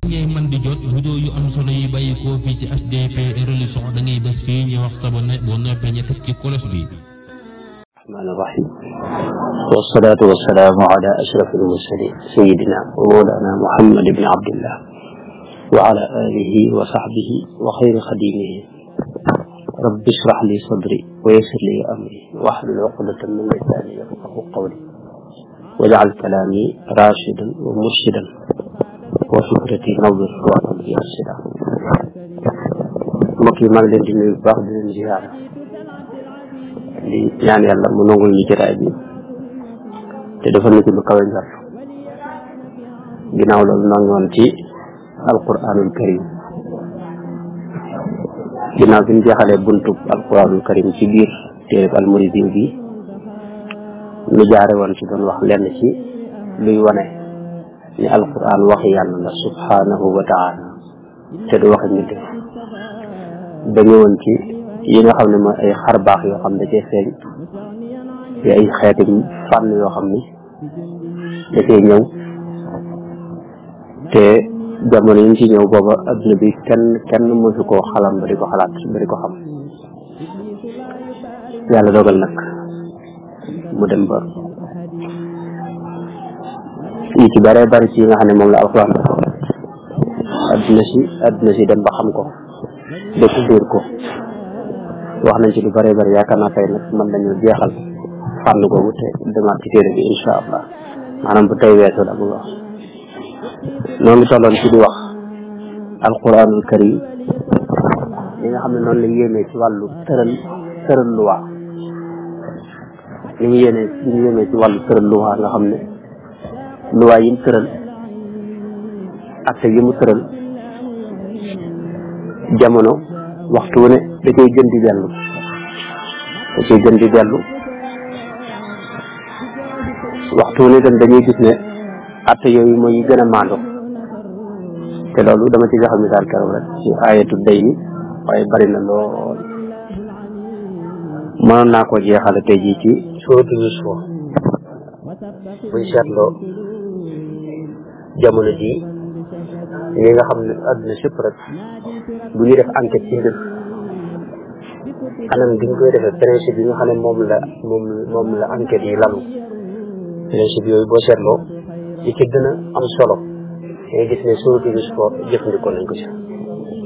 ngay man di jot vidéo yu am solo yi bàyyi ko fii ci HDP Religion da ngay bés fii ñu wax sabone boo noppee ñu teg ci kolos bi. rahmaani rahiim wassalaatu wassalaamu ala ashrafil mursaliin sayyidina wa mawlaana Muhammad ibn Abdillah wa ala aalihi wa sahbihi wa xayri xadimihi rabbi ishrah li sadri wa yassir li amri wahlul uqdatan min lisaani yafqahu qawli waj'al kalaami raashidan wa murshidan wa fikrati nawwir wa qalbi arshida. mbokk yi maa ngi leen di nuyu bu baax di leen ziyaara di ñaan yàlla mu nangul ñu jotaay bi te dafa nekk lu kawe njort. ginnaaw loolu noo ngi woon ci alquranul karim ginnaaw bi ñu jeexalee buntub alquranul karim ci biir téereb almuridin bi ñu jaare woon ci doon wax lenn ci luy wane ni alquran waxi yàlla la subhanahu wa taala te du waxi nit ba ñëwoon ci yi nga xam ne mooy ay xar baax yoo xam ne da cee feeñ ci ay xeeti fànn yoo xam ni da cee ñëw te jamono yi ñu ci ñëw booba adduna bi kenn mësu koo xalam ba di ko xalaat ba di ko xam. yàlla dogal nag mu dem ba yi ci bare bari ci yi nga xam ne moom la alxuraan adduna si dem ba xam ko découvrir ko wax nañ ci lu bare bari yaakaar naa tey nag mën nañu jeexal fànn googu te demaat ci téere bi insha allah maanaam bu tey weesu la bu wax noo ngi tolloon ci di wax alquranul karim li nga xam ne noonu la yéemee ci wàllu tëral luwaa li mu yéemee ci wàllu tëral luwaa nga xam ne luwaa yi mu tëral acte yi mu tëral jamono waxtu wu ne da koy gën di dellu waxtu wu ne tam dañuy gis ne atte yooyu mooy yi gën a maandu te loolu dama ci joxe misaal keroog rek ci ayatu day ni waaye bari na lool mënoon naa koo jeexale tey jii ci suuratu Yuusuf buñ seetloo jamono jii li nga xam ne àdduna sépp rek bu ñuy def enquête ci mbir anam bi ñu koy defee principe yi nga xam ne moom la enquête yi lalu principe yooyu boo seetloo li ci gën a am solo ngay gis ne suuratu Yuusuf jëfandikoo nañ ko ci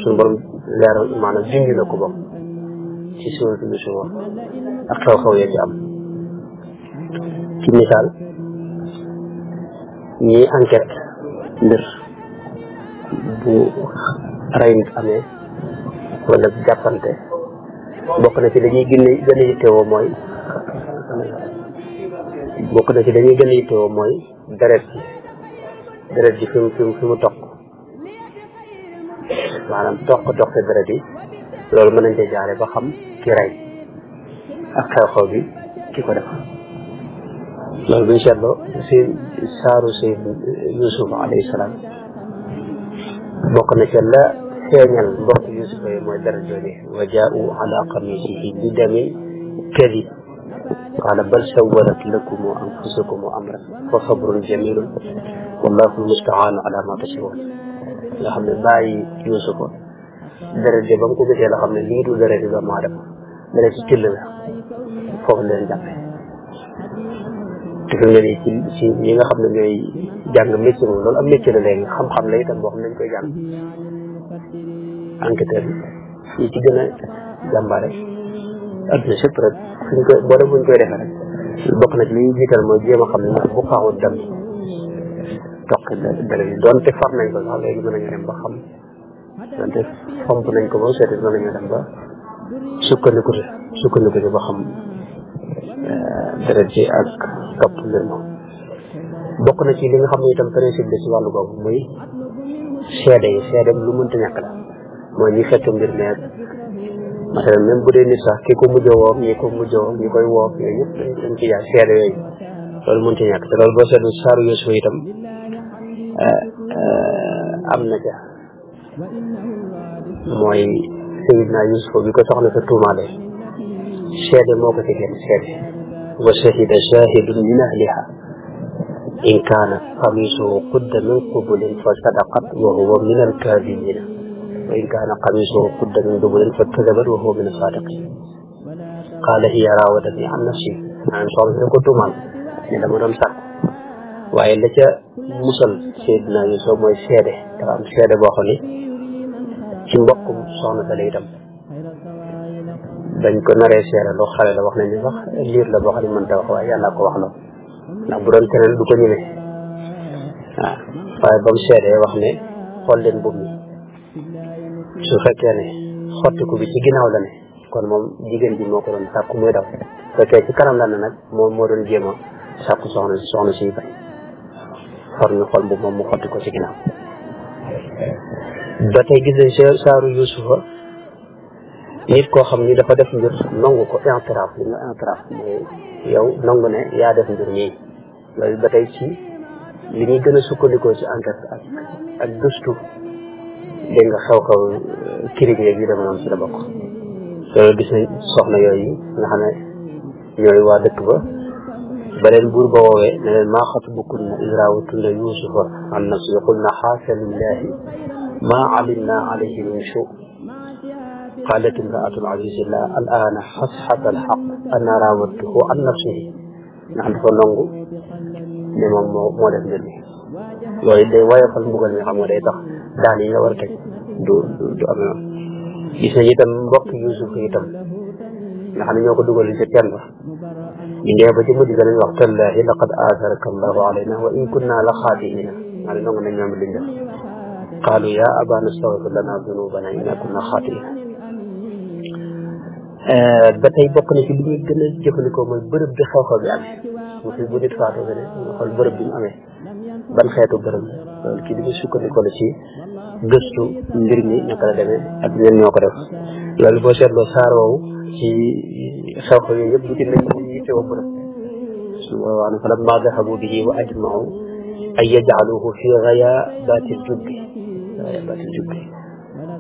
suñu borom leeral maanaam junj na ko bokk ci suuratu Yuusuf ak xew-xew ya ci am ci misaal ñiy enquête mbir bu rey nit amee wala jàppante bokk na ci dañuy gën a yittewoo mooy deret ji fi mu toq maanaam toq deret yi loolu mën nañ cee jaare ba xam ki rey ak xew-xew bi ki ko def loolu buñ seetloo si saaru Sayyid Yuusuf alayhi salaam bokk na ca la feeñal mbokk Yuusuf yi mooy deret jooju wa jaa'u ala qamiisihi bi damin kadib qaala bal sawwalat lakum anfusukum amran fa sabrun jamilun wallahu almustaanu ala ma tasifuun nga xam ne bàyyi Yuusuf deret ji ba mu ko gisee la xam ne lii du deret yi doomu aadama deret ci till la foofu leen jàppee te fi mu ne nii ci ñi nga xam ne ñooy jàng métier moom loolu am métier la léegi xam-xam la itam boo xam ne dañ koy jàng enquêteur yi ci gën a jàmbare adduna sépp rek buñ koy defee rek bokk na ci li ñu jiital mooy jéem a xam ne bu xaawut dem toq deret yi doonte far nañ ko sax léegi mën nañu dem ba xam doonte fomp nañ ko ba seeti mën nañu dem ba sukkandiku ci ba xam deret ji ak topp mbir moom bokk na ci li nga xam ne itam principe bi ci wàllu googu muy seede lu mënta ñàkk la mooy ñi fekk mbir meeg masalan même bu dee nit sax ki ko mujj woo ñi koy woo yooyu yëpp dañ ci jaay seede yooyu loolu mënta ñàkk te loolu boo seetlu saaru Yuusuf itam am na ca mooy Sayyidina Yuusuf bi ko soxna sa tuumaale seede moo ko ci génn seede wa shahida shahidun min ahliha in kaana qamiisuhu qudda min qubulin fa sadaqat wa huwa min al-kaadibina wa in kaana qamiisuhu qudda min dubulin fa kadabat wa huwa min as-saadiqin qaala hiya raawadatnii an nafsii maanaam soxna si ko tuumaal ne dama doon sàkk waaye la ca musal Seydina Yuusuf mooy seede dafa am seede boo xam ne ci mbokkum soxna sa la itam dañ ko naree seede loo xale la wax nañ ni sax liir la boo xam ne mënta wax waaye yàlla ko wax loo ndax bu doon keneen du ko ñëwee waaw waaye ba mu seedee wax ne xool leen mbubb mi su fekkee ne xottiku bi ci ginnaaw la ne kon moom jigéen bi moo ko doon sàkku muy daw fekkee ci kanam la ne nag moom moo doon jéem a sàkku soxna si bañ xor ñu xool mbubb moom mu xotti ko ci ginnaaw ba tey gis nañ saaru Yuusufa nit koo xam ni dafa def mbir nangu ko intiraaf li nga intiraaf mooy yow nangu ne yaa def mbir ñii loolu ba tey ci li ñuy gën a sukkandikoo ci enquête ak gëstu dégg nga xew-xew crime yi dama noonu ci la bokk loolu gis nañ soxna yooyu nga xam ne ñooy waa dëkk ba leen buur ba woowee ne leen maa xatbukunna iz raawattunna Yuusufa an nafsihi qulna xaasha lillahi maa alimna alayhi min suu qaalat imraatul aziizi al-aana xasxasa al-xaq ana raawattuhu an nafsihi ndax dafa nangu ne moom moo def mbir mi loolu day woyofal mbugal mi xam nga day tax daan yi nga war a teg du am noonu gis nañu itam mbokk Yuusuf itam nga xam ne ñoo ko dugal ci teen ba ñu ndee ba ci mujj ga lañ wax tallaahi laqad aatharaka allahu alayna wa in kunna la xaatiina maa ne nangu nañ ñoom liñ def qaalu yaa abaana astaghfir lana dunubana inna kunna xaatiina ba tey bokk na ci li ñuy gën a jëfandikoo mooy bërëb bi xew-xew bi amee mu fi bu nit faatoo ne nga xool bërëb bi mu amee ban xeetu bërëb la loolu kii li muy sukkandikoo la ci gëstu mbir mi naka la demee ak ñen ñoo ko def loolu boo seetloo saar woowu ci xew-xew yooyu yëpp bu ci nekk yittewoo bërëb su boobaa nag falammaa dahabu bihi wa ajma'u an yaj'aluhu fi ghayaabatil jubbi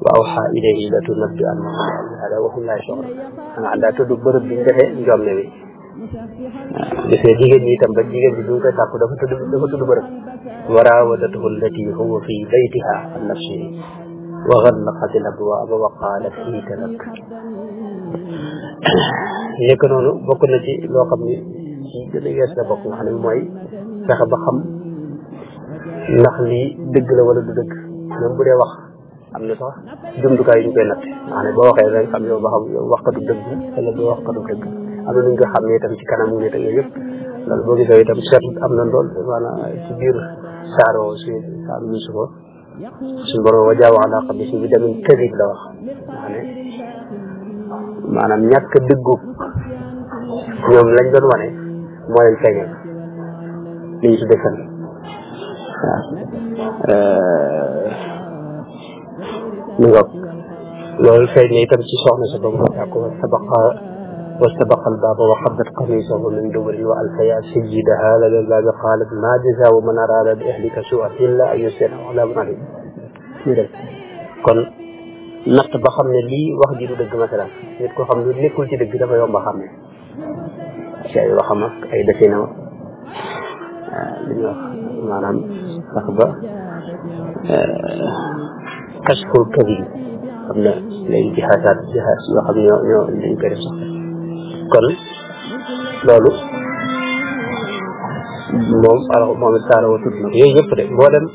wa awhaa ilayhi latunabbi'annahum bi haadaa wa hum laa yash'uruun xanaa daa tudd bërëb bi ñu defee njomne bi waaw defee jigéen ñi itam ba jigéen bi bi mu koy tàkku dafa tudd bërëb wa raawadathu allatii huwa fii baytihaa an nafsihi wa ghallaqatil abwaaba wa qaalat hayta lak nekk noonu bokk na ci loo xam ni ci gën a yees la bokk nga xam ne mooy fexe ba xam ndax lii dëgg la wala du dëgg même bu dee wax am na sax jumtukaay yu ñu koy natt nga xam ne boo waxee rek xam yow ba xam yow waxkatu dëgg wala doo waxkatu dëgg am na nu ñu ko xam ne itam ci kanamu nit ak yooyu yëpp loolu boo gisee itam seet am na lool maanaam ci biir saaro si saaru Yuusufa suñu borom wa jaaw ala qamiisihi bi damin kadib la wax nga xam ne maanaam ñàkk dëggu ñoom lañ doon wane moo leen feeñal li ñu tuddee fen waaw mu ngoog loolu feeñ na itam ci soxna sa boobu ko wastabaqa al-baaba wa qaddat qamiisahu min duburin wa alfaya sayyidaha lada al-baabi qaalat maa jazaa'u man araada bi ahlika suu'an illaa an yusjana aw 'adaabun aliim ñu dem kon natt ba xam ne lii wax ji du dëgg masalan nit ko xam ne nekkul ci dëgg dafa yomb a xam ne ci ay waxam ak ay definam li ñuy wax maanaam sax ba kashful kadib xam ne léegi jihaad yoo xam ne ñoo dañ koy def sax kon loolu moom it saara wa tudd na ko yooyu yëpp de boo dem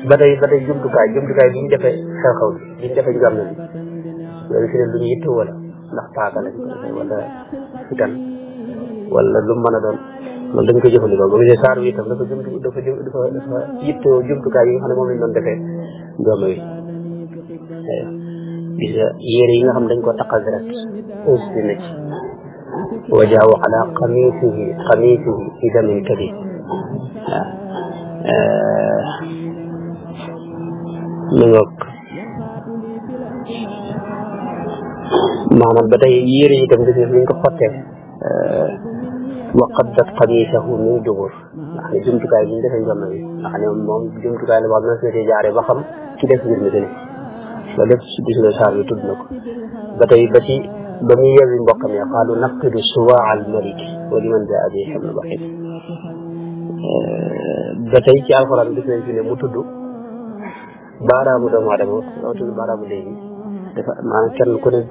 ba tey jumtukaay bi ñu defee xew-xew bi ñu defee njàm na bi loolu fi ne lu ñu yitte wala ndax paaka lañ ko defee wala fitan wala lu mën a doon loolu dañ koy jëfandikoo boo gisee saar wi itam dafa yittewoo jumtukaay yi nga xam ne moom lañ doon defee njoom yi gis nga yére yi nga xam dañ ko taqal deret aussi na ci wa jaawu ala qamiisihi fi damin kadib waaw mi ngoog maanaam ba tey yére yi itam gis nga liñ ko xottee wa qaddat qamiisahu min dubur nga xam ne jumtukaay bi ñu defee njom yi nga xam ne moom jumtukaay la boo xam ne na see jaaree ba xam ci def mbir mi gën loolu lépp gis nga saar bi tudd na ko ba tey ba ci ba muy yewi mbokkam ya qaalu naqidu suwaa al maliki wa liman jaa bihi hamlu baxiit ba tey ci alxuraan gis nañ fi ne mu tudd baaraamu doomu aadama loo tudd baaraamu léegi dafa maanaam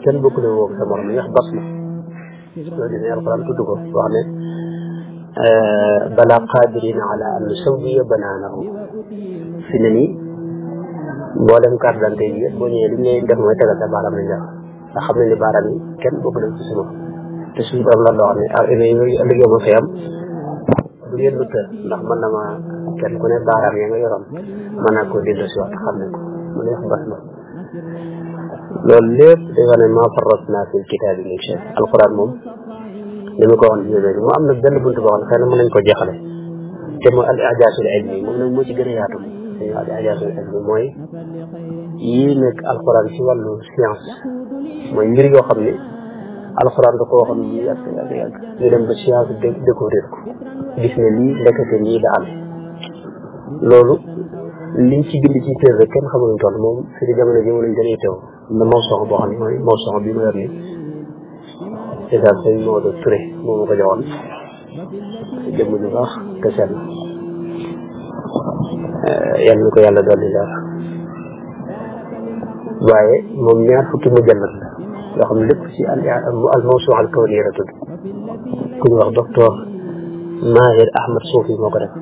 kenn bokku ne woog sa morom li wax bas la loolu dina alxuraan tudd ko wax ne bala qadirina ala an nusawwiya banaanahu fi ne nii mboolem carte d'identité yi yëpp boo ñëwee li ñu lay def mooy tegal sa baaraam lañ def ndax xam nañ ne baaraam yi kenn bokku leen ci suma te suñu borom la loo xam ne yooyu ëllëgee ma fi am du ngeen lu tër ndax mën na ma kenn ku ne baaraam ya nga yoroon mën naa koo dellu si wax xam ne ko mu ne wax bas la loolu lépp day wane maa farratnaa fil kitaabi min shay alquran moom li ma ko waxoon bi léegi mu am nag benn buntu boo xam ne xëy na mën nañ ko jeexale te mooy al ijaasul ilmi moom nag moo ci gën a yaatu al ijaasul ilmi mooy yii nekk alquran ci wàllu science mooy mbir yoo xam ne alquran da ko waxoon ñu yàgg ñu dem ba science découvrir ko gis ne lii ndekete lii da am loolu liñ ci bind ci téere rek kenn xamuñu toll moom fi di jamono ji lañ gën a teew na mawsoo boo xam ne mooy mawsoo bi ma yor ni dèjà sëñ Maodo Touré moo ma ko joxoon jëmm ju baax te sell yal na ko yàlla dolli leer waaye moom ñaar fukki mujallad la yoo xam ne lépp ci al mawsuu al kawni la tudd ku ñu wax docteur Mahir Ahmad Soufi moo ko def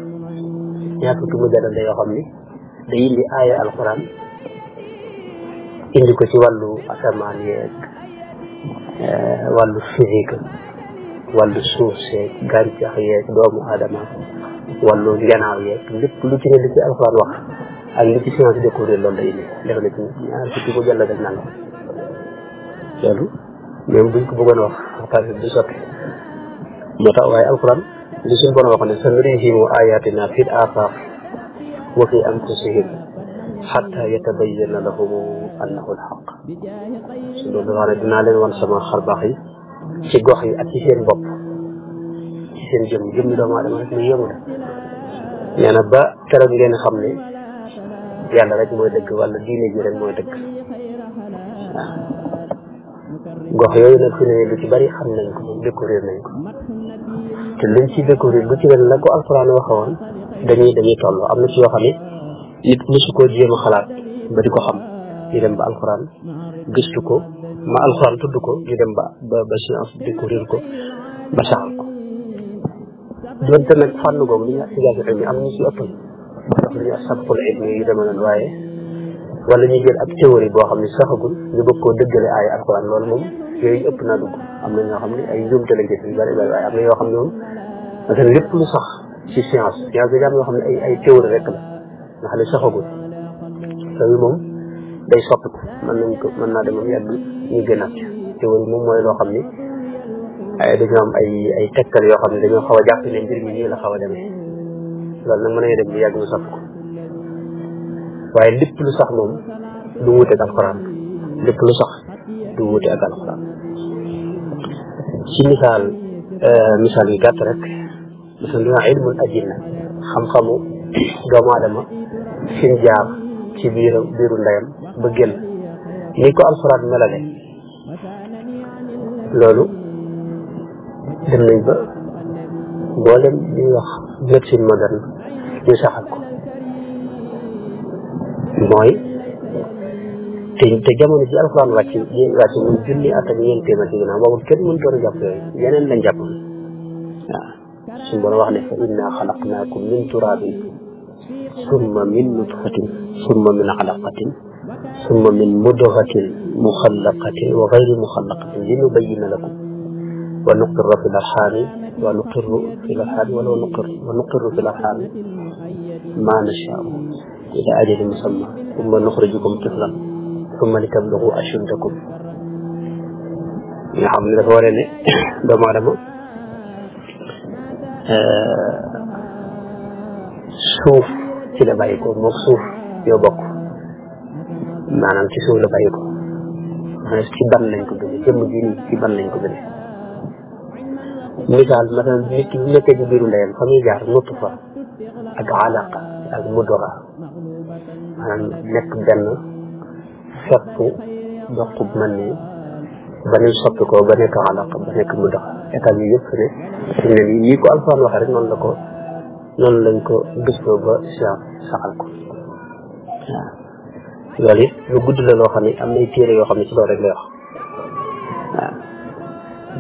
ñaar fukki mujallad la yoo xam ni day indi aaya alquran indi ko ci wàllu asamaan yeeg wàllu physique wàllu suuf seeg gàncax yeeg doomu aadama wàllu njanaaw yeeg lépp lu ci ne li ci alquran wax ak li ci science découvrir loolu la indi def na ci ñaar fukki mujallad ak nangam loolu même buñ ko bëggoon wax waxtaan du sotti moo tax waaye alquran li suñ borom wax ne sanurihim ayatina fil afaq wa fi anfusihim hatta yatabayyana lahum annahu alhaq su loolu wax ne dinaa leen wan sama xarbaax yi ci gox yi ak ci seen bopp ci seen jëmmi doomu aadama rek muy yëngu la nee na ba keroog ngeen xam ne yàlla rek mooy dëgg wala diine ji rek mooy dëgg waaw gox yooyu nag fi ne lu ci bari xam nañ ko découvrir nañ ko te luñ ci découvrir lu ci leen la ko alquran waxoon dañuy toll am na ci yoo xam ne nit mosu koo jéem a xalaat ba di ko xam ñu dem ba alquran gëstu ko ma alquran tudd ko ñu dem ba science découvrir ko ba saxal ko donte nag fànn googu li ñu ijaazu ilmi am ñu ci ëppal ndax li ñu sabqul ilmi yu demee noonu waaye wala ñu jël ab théorie boo xam ne saxagul ñu bëgg koo dëggale ay alquran loolu moom yooyu ëpp naa dugg am na ñoo xam ne ay njuumte lañ gis yu bari bari waaye am na yoo xam ne moom parce que lépp lu sax ci science bi am yoo xam ne ay théorie rek la nga xam ne saxagul yooyu moom day soppiku mën naa dem moom yàgg ñu gënaat théorie moom mooy loo xam ne dañoo am ay tegtal yoo xam ne dañoo xaw a jàpp ne mbir mi nii la xaw a demee loolu nag mën nañu dem bi yàgg ñu soppiku waaye lépp lu sax moom du wuute ak alxuraan lépp lu sax du wuute ak alxuraan ci misaal yu gàtt rek parce que li nga ilmul ajinna xam-xamu doomu aadama fi mu jaar ci biiru ndeyam ba génn ni ko alxuraan melale loolu dem nañ ba mboolem li ñuy wax médecine moderne ñu saxal ko mooy te jamono ji alxuraan wàcc muy junni at ak ñeent téeméer ci ginnaaw boobu kenn mënu doon a jàpp yooyu yeneen lañ jàpp waaw suñu borom wax ne fa inna xalaqnaakum min turabin summa min nutfatin summa min alaqatin summa min mudgatin muxallaqatin wa gayri muxallaqatin linubayyina lakum wa nuqirru fi larxaami wa nuqirru fi larxaami ma nashaau ila ajalin musamma summa nuxrijukum tiflan summa litablugu ashuddakum nga xam ne dafa waree ne doomu aadama suuf ci la bàyyi ko moom suuf yoo bokk maanaam ci suuf la bàyyi ko ci ban lañ ko bindee jëmm ji nii ci ban lañ ko bindee misaal maanaam nit ki bu nekkee ci biiru ndeyam fa muy jaar nutfa ak alaqa ak mudra maanaam nekk benn feppu doxub mën ni ba ñu soppi ko ba nekk alaqa ba nekk mudra état yi yëpp ne nii ko alxuraan waxee rek noonu la ko noonu lañ ko gëstoo ba science saxal ko waaw loolu it lu gudd la loo xam ne am nay téere yoo xam ne ci loolu rek lay wax waaw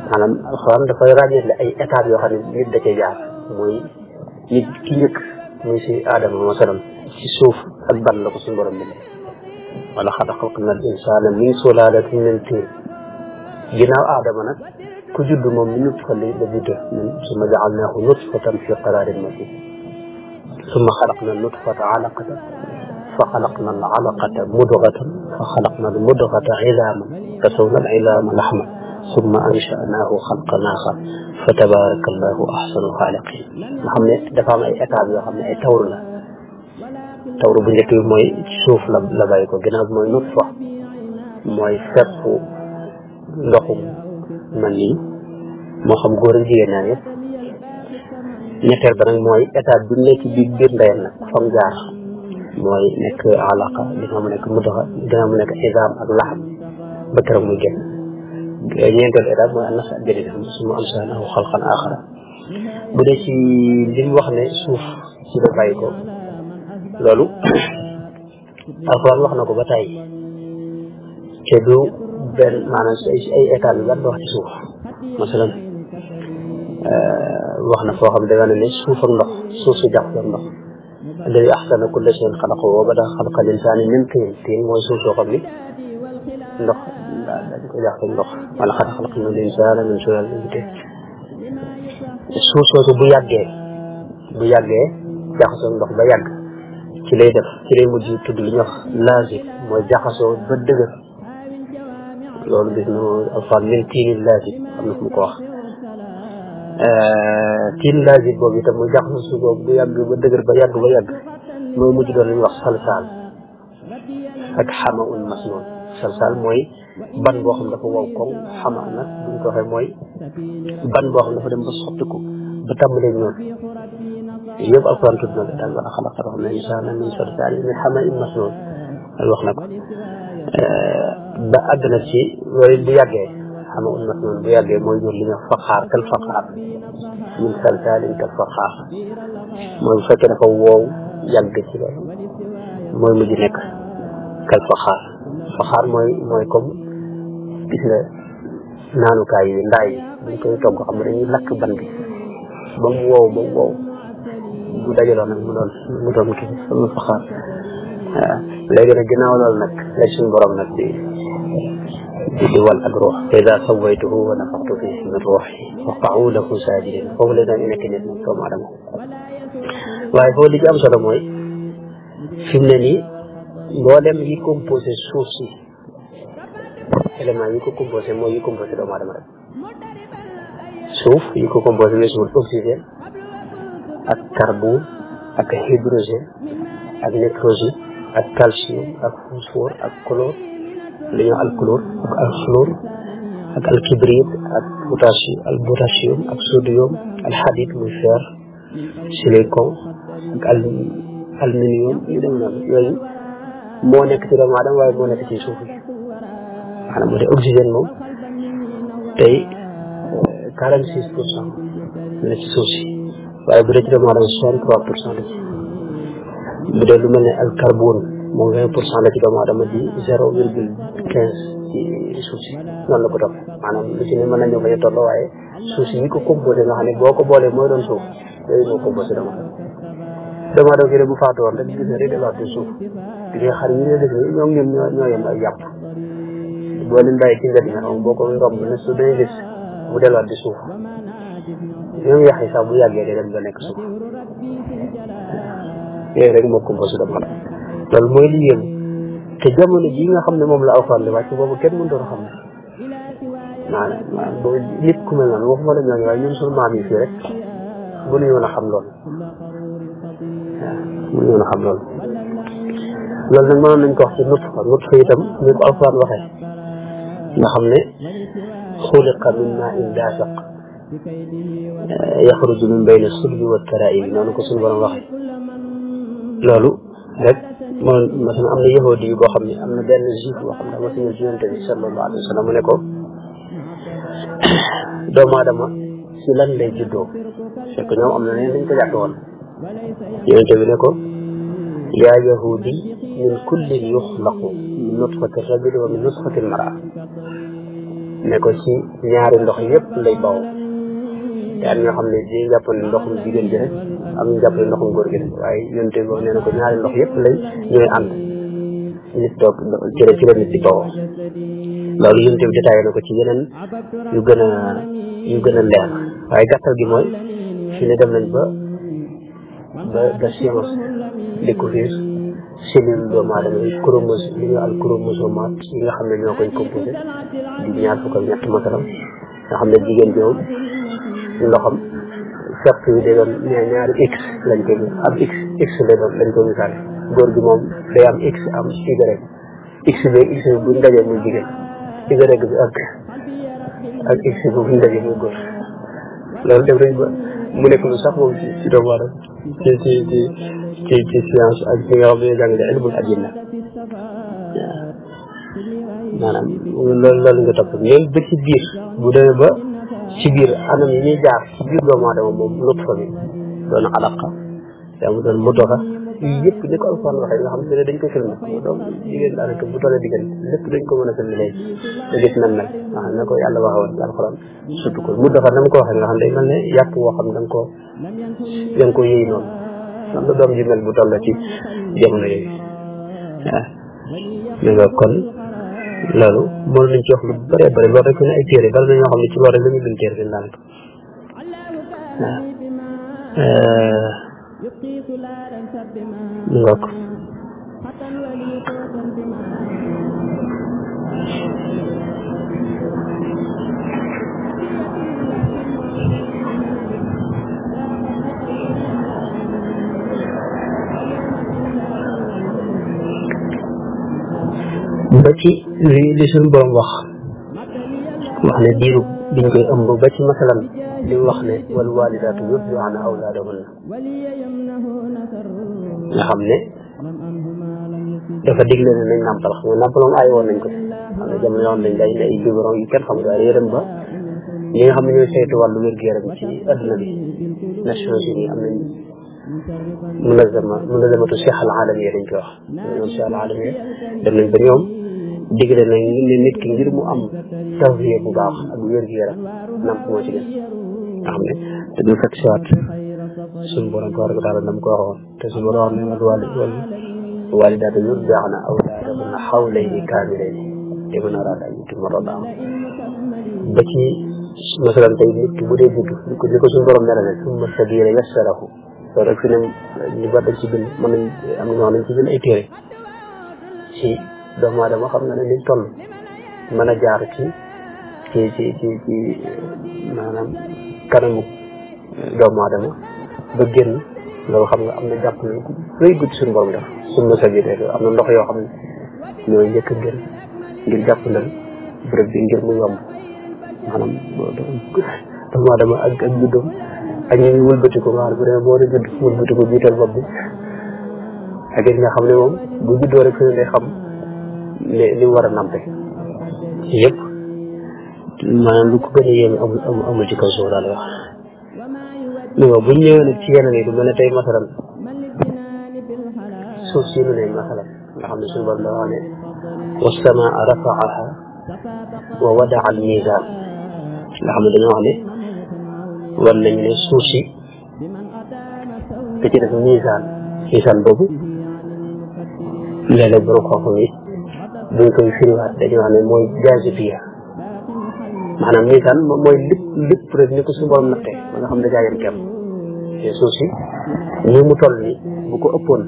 maanaam alxuraan dafay ràññeetle ay étapes yoo xam ne nit da cee jaar muy nit ki njëkk muy si aadama masalan ci suuf ak ban la ko suñu borom bi wala xad xalaqna al insaana min sulaalatin min tiin ginnaaw aadama nag ku judd moom mi nutfa la judd summa jaalnaahu nutfatan fi qaraarin makiin summa xalaqna nutfata alaqatan fa xalaqna al alaqata mudgatan fa xalaqna al mudgata ilaaman fa sawna al ilaama laxman summa ansha'naahu xalqan aaxar fa tabaaraka allaahu ahsanul xaaliqiin nga xam ne dafa am ay étapes yoo xam ne ay tawru la tawru bu njëkk bi mooy suuf la bàyyi ko ginnaaw bi mooy nutfa mooy feppu ndoxum man nii moo xam góor ak jigéen ñaar yëpp ñetteel ba nag mooy étape bi nekk ci biir ndeyam nag fam jaar mooy nekk alaqa ginnaaw mu nekk mudxa ginnaaw mu nekk izaam ak laxam ba keroog muy génn ñeenteelu étape mooy annas ak génn summa ansha'naahu xalqan aaxara bu dee ci li mu wax ne suuf ci la bàyyi ko loolu alxuraan wax na ko ba tey te du benn maanaam ay étapes yu bari wax ci suuf masalan wax na foo xam ne danga ne suuf ak ndox suuf si jax ak ndox alladi ahsana kulla shay'in xalaqahu wa bada'a xalqa l-insaani min tiin tiin mooy suuf soo xam ni ndox dañ ko jax ak ndox wala xad xalaqna l-insaana min sulaalin min tiin suuf soosu bu yàggee jaxasoo ndox ba yàgg ci lay mujj tudd li ñuy wax laazib mooy jaxasoo ba dëgër loolu gis na alfaan min tiinin laazib am na fu mu ko wax tiin laazib boobu itam muy jaxasoo suuf boobu bu yàgg ba dëgër ba yàgg mooy mujj doon li ñuy wax salsaal ak xama un masnoon salsaal mooy ban boo xam dafa wow koŋ xama nag buñ ko waxee mooy ban boo xam dafa dem ba soppiku ba tàmbalee ñoom yëpp alquran tudd na daal wala xalaqna l-insaana min salsaalin min hama'in masnuun wax na ko ba àgg na ci loolu bu yàggee hama'un masnuun bu yàggee mooy jur li ñuy wax faqaar kal faqaar min salsaalin kal faqaar mooy bu fekkee dafa woow yàgg ci loolu mooy mujj nekk kal faqaar mooy comme gis nga naanukaay yi ndaay yi buñ koy togg xam ne dañuy lakk ban bi ba mu wow bu dajaloo nag mu doon kii sama faxaar waaw léegi nag ginnaaw loolu nag lay suñu borom nag di wal ak ruux fa idaa sawaytuhu wa nafaxtu fiihi min ruuhi faqa'uu lahu saajidiin foofu la daan nekk nit moom doomu aadama waaye foofu li ci am solo mooy fi mu ne nii mboolem yi composé suuf si élément yi ko composé mooy yi composé doomu aadama rek suuf yi ko composé weesuwul oxygène ak carbone ak hydrogène ak nitrogène ak calcium ak phosphore ak chlore li ñuy wax alchlore ak alfluor ak alkibrit ak potassium ak sodium alhadid muy fer silicon ak aluminium yu dem noonu yooyu moo nekk ci doomu aadama waaye moo nekk ci suuf yi maanaam bu dee oxygène moom tey 46% la ci suuf si waaye bu dee ci doomu aadama 63% la ci bu dee lu mel ne al carbone moom 20% la ci doomu aadama di 0,15 ci suuf si noonu la ko topp maanaam lu ci ne mën nañoo bañ a toll waaye suuf si yi ko composé nga xam ne boo ko boolee mooy doon suuf yooyu moo composé doomu aadama gi bu faatu woon rek gis na day delluwaat ci suuf di nga xar yi nga def ni ñoom ñoo yem ay yàpp boo leen bàyyi ci mbedd mi xam boo ko romb ne su day gis mu delluwaat di suuf ñoom yax yi sax bu yàggee day dem ba nekk suuf yooyu rek moo composé doomu aadama loolu mooy li yéem te jamono ji nga xam ne moom la alxuraan di wàcc boobu kenn mënu doon xam ne maanaam boobu nit ku mel noonu waxuma la ñooñu waaye ñun suñu maam yi fii rek mënuñu woon a xam loolu mënuñu woon a xam loolu nag mënoon nañ ko wax ci nutfa itam ni ko alxuraan waxee nga xam ne xuliqa min maa'in daafiq yaxruju min bayni sulbi wa taraa'ib noonu ko suñu borom waxee loolu rek moom masalan am na yahudi yi boo xam ne am na benn juif boo xam ne ama si ñëw ci yonent bi sallallahu alayhi wa sallam mu ne ko doomu aadama si lan lay juddoo fekk ñoom am na neen dañ ko jàpp woon yonente bi ne ko yaa yahudi min kullin yuxlaqu min nutfati rajuli wa min nutfati mara ne ko ci ñaari ndox yëpp lay bawoo te am ñoo xam ne di jàpp ne ndoxum jigéen ji rek am ñu jàpp ne ndoxum góor gi rek waaye yonente bi nee na ko ñaari ndox yëpp lay ñooy ànd nit toog ci la nit di bawoo loolu yonente bi détaillé na ko ci yeneen yu gën a leer waaye gàttal gi mooy fi ne dem nañ ba science découvrir cellule doomu aadama yi chromosome li ñu al chromosomate yi nga xam ne ñoo koy composé di ñaar fukk ak ñett masalam nga xam ne jigéen bi moom ndoxam fekk yi day doon ñaari x lañ koy am x lay doon lañ ko misaale góor gi moom day am x am y x bi x bi buñ dajee muy jigéen y bi ak x bi buñ dajee muy góor loolu def nañ ba mu nekk lu sax moom ci doomu aadama ci science ak ñi nga xam ne jàng ne ilmul adilla maanaam loolu nga topp même ba ci biir bu demee ba ci biir anam yi ñuy jaar ci biir doomu aadama moom nutfa bi doon alaqa yaa mu doon mudoxa yii yëpp ni ko alquran waxee nga xam ne dañ ko filmé donc jigéen daanaka bu tollee diggante lépp dañ ko mën a filmé léegi da gis nan nag nga xam ne ko yàlla waxee woon ci alquran surtout ko mudoxa na mu ko waxee nga xam ne day mel ne yàpp woo xam da nga ko yëy noonu am na doom ji mel bu toll ci jamono yooyu waaw nga kon loolu mën nañ ci wax lu bëree bëri loolu rek ne ay téere bari na ñoo xam ne ci loolu rek la ñu bind téere fi daanaka waaw ngok ba ci li suñu borom wax ne diiru biñ koy ëmb ba ci masalan li mu wax ne wal walidaatu yurdi'na awlaadahunna nga xam ne dafa digle ne nañ nàmpal xam nga nàmpal moom ay woon nañ ko xam ne jamono yoon dañ day ay biberon yu kenn xam waaye yërëm ba ñi nga xam ne ñooy saytu wàllu wér-gu-yaram ci adduna bi Nations Unies am nañ munazamatu siha al alamiya dañ koy wax ñoom siha al alamiya dem nañ ba ñoom digle nañ ne nit ki ngir mu am tawfiya bu baax ak wér-gu-yaram nàmp moo ci gën nga xam ne te du fekk siwaat suñu borom tabaraka wa taala nam ko waxoon te suñu borom wax ne walidaatu yurdi'na awlaadahunna hawlayni kaamilayni liman araada an yutimma radaa ba ci masalan tey nit ki bu dee judd ni ko suñu borom melale summa sabiila yassarahu loolu rek fi ne ñu ba dañ ci bind mën nañ am na ñoo xam ne ci bind ay téere ci doomu aadama xam nga ne liñ toll mën a jaar ci maanaam kanamu doomu aadama ba génn loolu xam nga am na jàpp ne rëy gudd suñu borom def suñu sa biir am na ndox yoo xam ne ñooy njëkk a génn ngir jàpp ndal bërëb bi ngir mu yomb maanaam doomu aadama ak juddoom ak ñu wëlbati ko maanaam bu dee boo dee judd wëlbati ko jiital bopp bi ak it nga xam ne moom bu juddoo rek fi ne day xam li mu war a nampe yëpp maanaam lu ko gën a yéeme amul ci kaw suuf daal di wax non bu ñu ñëwee nag ci yeneen yi du mel ne tey masalan suuf si nu ne masalan nga xam ne suñu borom da wax ne wassamaa rafaaha wa wadaa al mizan nga xam ne dañoo wax ne war nañ ne suuf si da ci def misaan boobu léeg-léeg borom xam-xam yi buñ koy firiwaat dañuy wax ne mooy jaasibiya maanaam misaan mooy lépp rek ni ko suñu borom nattee ba nga xam ne daa yem kemm te suuf si ni mu toll ni bu ko ëppoon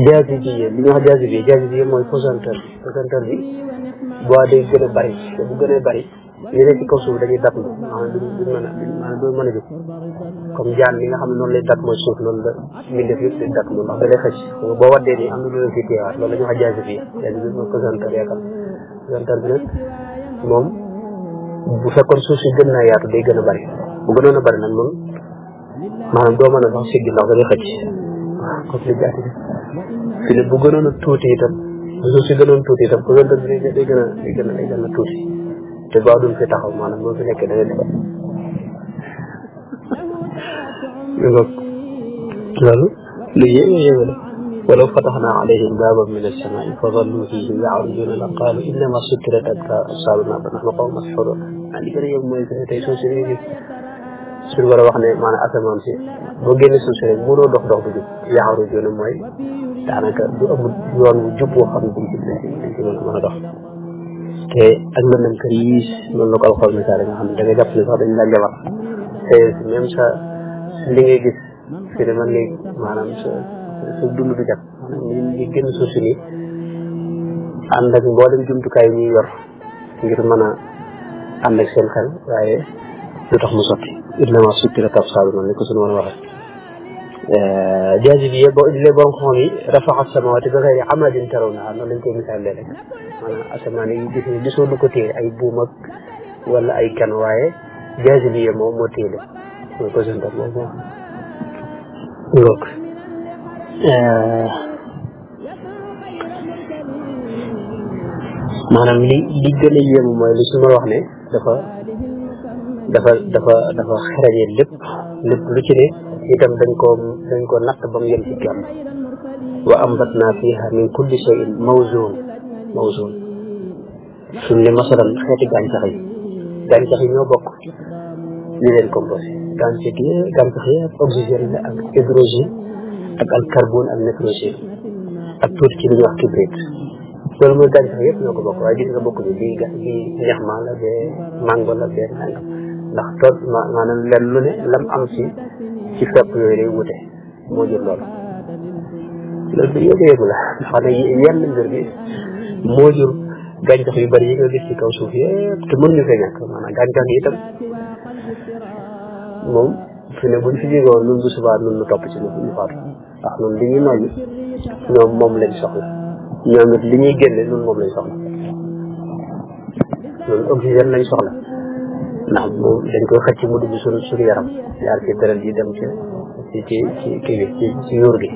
jaasibiya li ñuy wax jaasibiya mooy pesanteur bi boo day gën a bari te bu gën a bari li nekk ci kaw suuf dañuy dat lu maanaam duñ mën a jóg comme jaan li nga xam ne noonu lay dat mooy suuf loolu la mbindeef yëpp day dat lu ndax da lay xëcc boo waddee nii am na lu leen fi téewaat loolu la ñuy wax jaasibiya mooy pesanteur yaakaar pesanteur bi nag moom bu fekkoon suuf si gën naa yaatu day gën a bari bu gënoon a bari nag noonu maanaam doo mën a sax siggi ndax da lay xëcc waaw comme li jaati fi ne bu gënoon a tuuti itam bu suuf si gënoon tuuti itam pesanteur bi day gën a tuuti te boo duñ fi taxaw maanaam boo fi nekkee da ngay defar loolu lu yéeme la walaw fatahnaa alayhim baaban mina as-samaa'i fa zalluu fiihi ya'rujuuna la qaaluu innamaa sukkirat absaarunaa bal nahnu qawmun mashuuruun li gën a yëg mooy tey suuf si gis suñu war a wax ne maanaam asamaan si boo génne suuf si rek mënoo dox bu jub ya'rujuuna mooy daanaka du amul yoon bu jub boo xam ne dañ ci mën a dox te ak lëndëm kër yi noonu la ko alxames misaal nga xam ne da ngay jàpp ne sax dañ la jabar te même sa li ngay gis fi ne man ngay maanaam sa dund du jag maanaam ñi génn suuf si nii ànd ak mboolem jumtukaay yi ñuy yor ngir mën a ànd ak seen xel waaye du tax mu sotti innamaa sukkirat absaaruhum ni ko suñu mën a waxee jaazibiya boo indilee borom xam yi rafa'a samaawaati bi ghayri amadin tarawnahaa noonu lañ koy misaal rek maanaam asamaan yi gisoo lu ko téye ay buum ak wala ay kan waaye jaazibiya moom moo téye lépp mooy ko seen moom moo ngoog maanaam li gën a yéemu mooy li su ma wax ne dafa xerañe lépp lu ci ne itam dañ ko natt ba mu yem ci kenn wa ambatnaa fiihaa min kulli shay'in mawzuun suñ ne masalan xeeti gàncax yi ñoo bokk li leen composé gàncax yëpp oxygène la ak hydrogène ak al carbone ak nitrogène ak tuuti ci li ñuy wax kibrit loolu mooy gàncax yëpp ñoo ko bokk waaye gis nga bokk bi bii ñax ma la bee mango la bee nangam ndax tool maanaam lenn lu ne lam am ci fepp yooyu day wute moo jur loolu lu yëngu la xam ne yenn mbir bi moo jur gàncax yu bari yi nga gis ci kaw suuf yëpp te mën ñu fee ñàkk maanaam gàncax yi itam moom fi ne buñ fi jógoon nun bu subaa nun nu topp ci ñu faatu ndax nun li ñuy noyyi ñoom moom lañ soxla ñoom it li ñuy génne nun moom lañ soxla nun oxygène lañ soxla ndax moom dañ koy xëcc mu dugg suñu yaram jaar ci deret yi dem ci yuur gi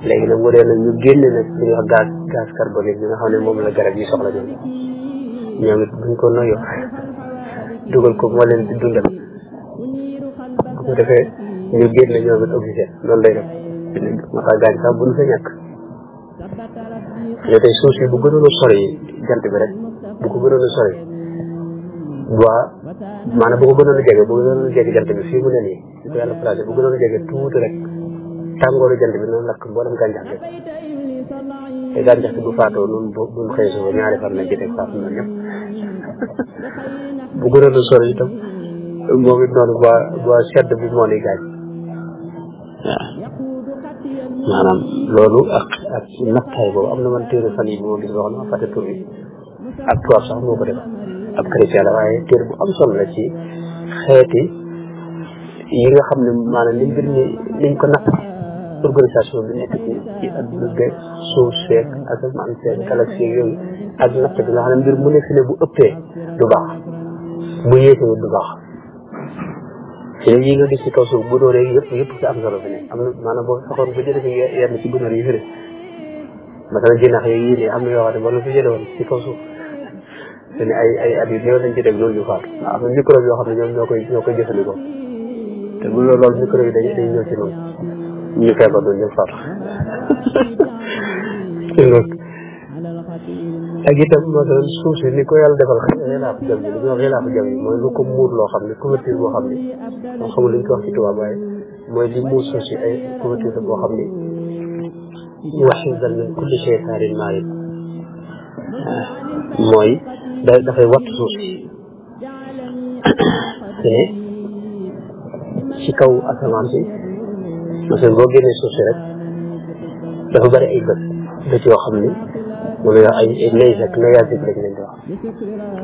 léegi nag mu dee nag ñu génne nag li ñuy wax gaz carbonique bi nga xam ne moom la garab yi soxla ñoom it buñ ko noyyoo dugal ko moo leen di dundal bu ko defee ñu génne ñoom it oxygène loolu lay def moo tax gàncax bu ñu fa ñàkk ne tey suuf si bu gënoon a sori jant bi rek bu ko gënoon a sori maanaam bu ko gënoon a jege jant bi fii mu ne nii di ko yàlla placé bu gënoon a jege tuuti rek tàngooru jant bi noonu lakk mboolem gàncax bi te gàncax bi bu faatoo noonu buñ xëy suba ñaari fan lañ ci teg faatu na ñëpp bu gënoon a sori itam moom it noonu ba sedd bi moo ni gaañ waaw maanaam loolu ak nattaay boobu am na man téere fan yi moo gis boo xam ne ma fàtte tur bi ak tubaab sax moo ko def ab chrétien la waaye téere bu am solo la ci xeeti yi nga xam ne maanaam li mbir mi liñ ko natt organisation bi nekk ci adduna beeg suuf seeg asamaan seeg galaxie yooyu ak natt bi nga xam ne mbir mu nekk ne bu ëppee du baax bu yéesee du baax ci yi nga gis ci kaw suuf bu dooree yëpp ci am solo bi ne am na maanaam boo saxoon ba jëlee fi yenn ci gunóor yi fi ne masalan jinax yooyu yii ne am na yoo xam ne ba la fi jëlee woon ci kaw suuf te ne ay at yu néew lañ ci dégg loolu ñu faatu ndax am na microbe yoo xam ne ñoom ñoo koy jëfandikoo te bu loolu microbe yi dañuy ñëw ci noonu ñu feebar doon ñëpp faatu ak itam masalan suuf si ni ko yàlla defal xilaafu jaww ji li ñuy wax xilaafu jaww ji mooy lu ko muur loo xam ne couverture boo xam ne moom xamul li ñu ko wax ci tubaab waaye mooy li muur suuf si ay couverture boo xam ne wa hifzan min kulli shaytaanin maarid mooy dafay watt suuf si te ne ci kaw asamaan si masalan boo génnee suuf si rek dafa bëri ay dëkk yoo xam ne moom la ay neige ak nuages lañ leen di wax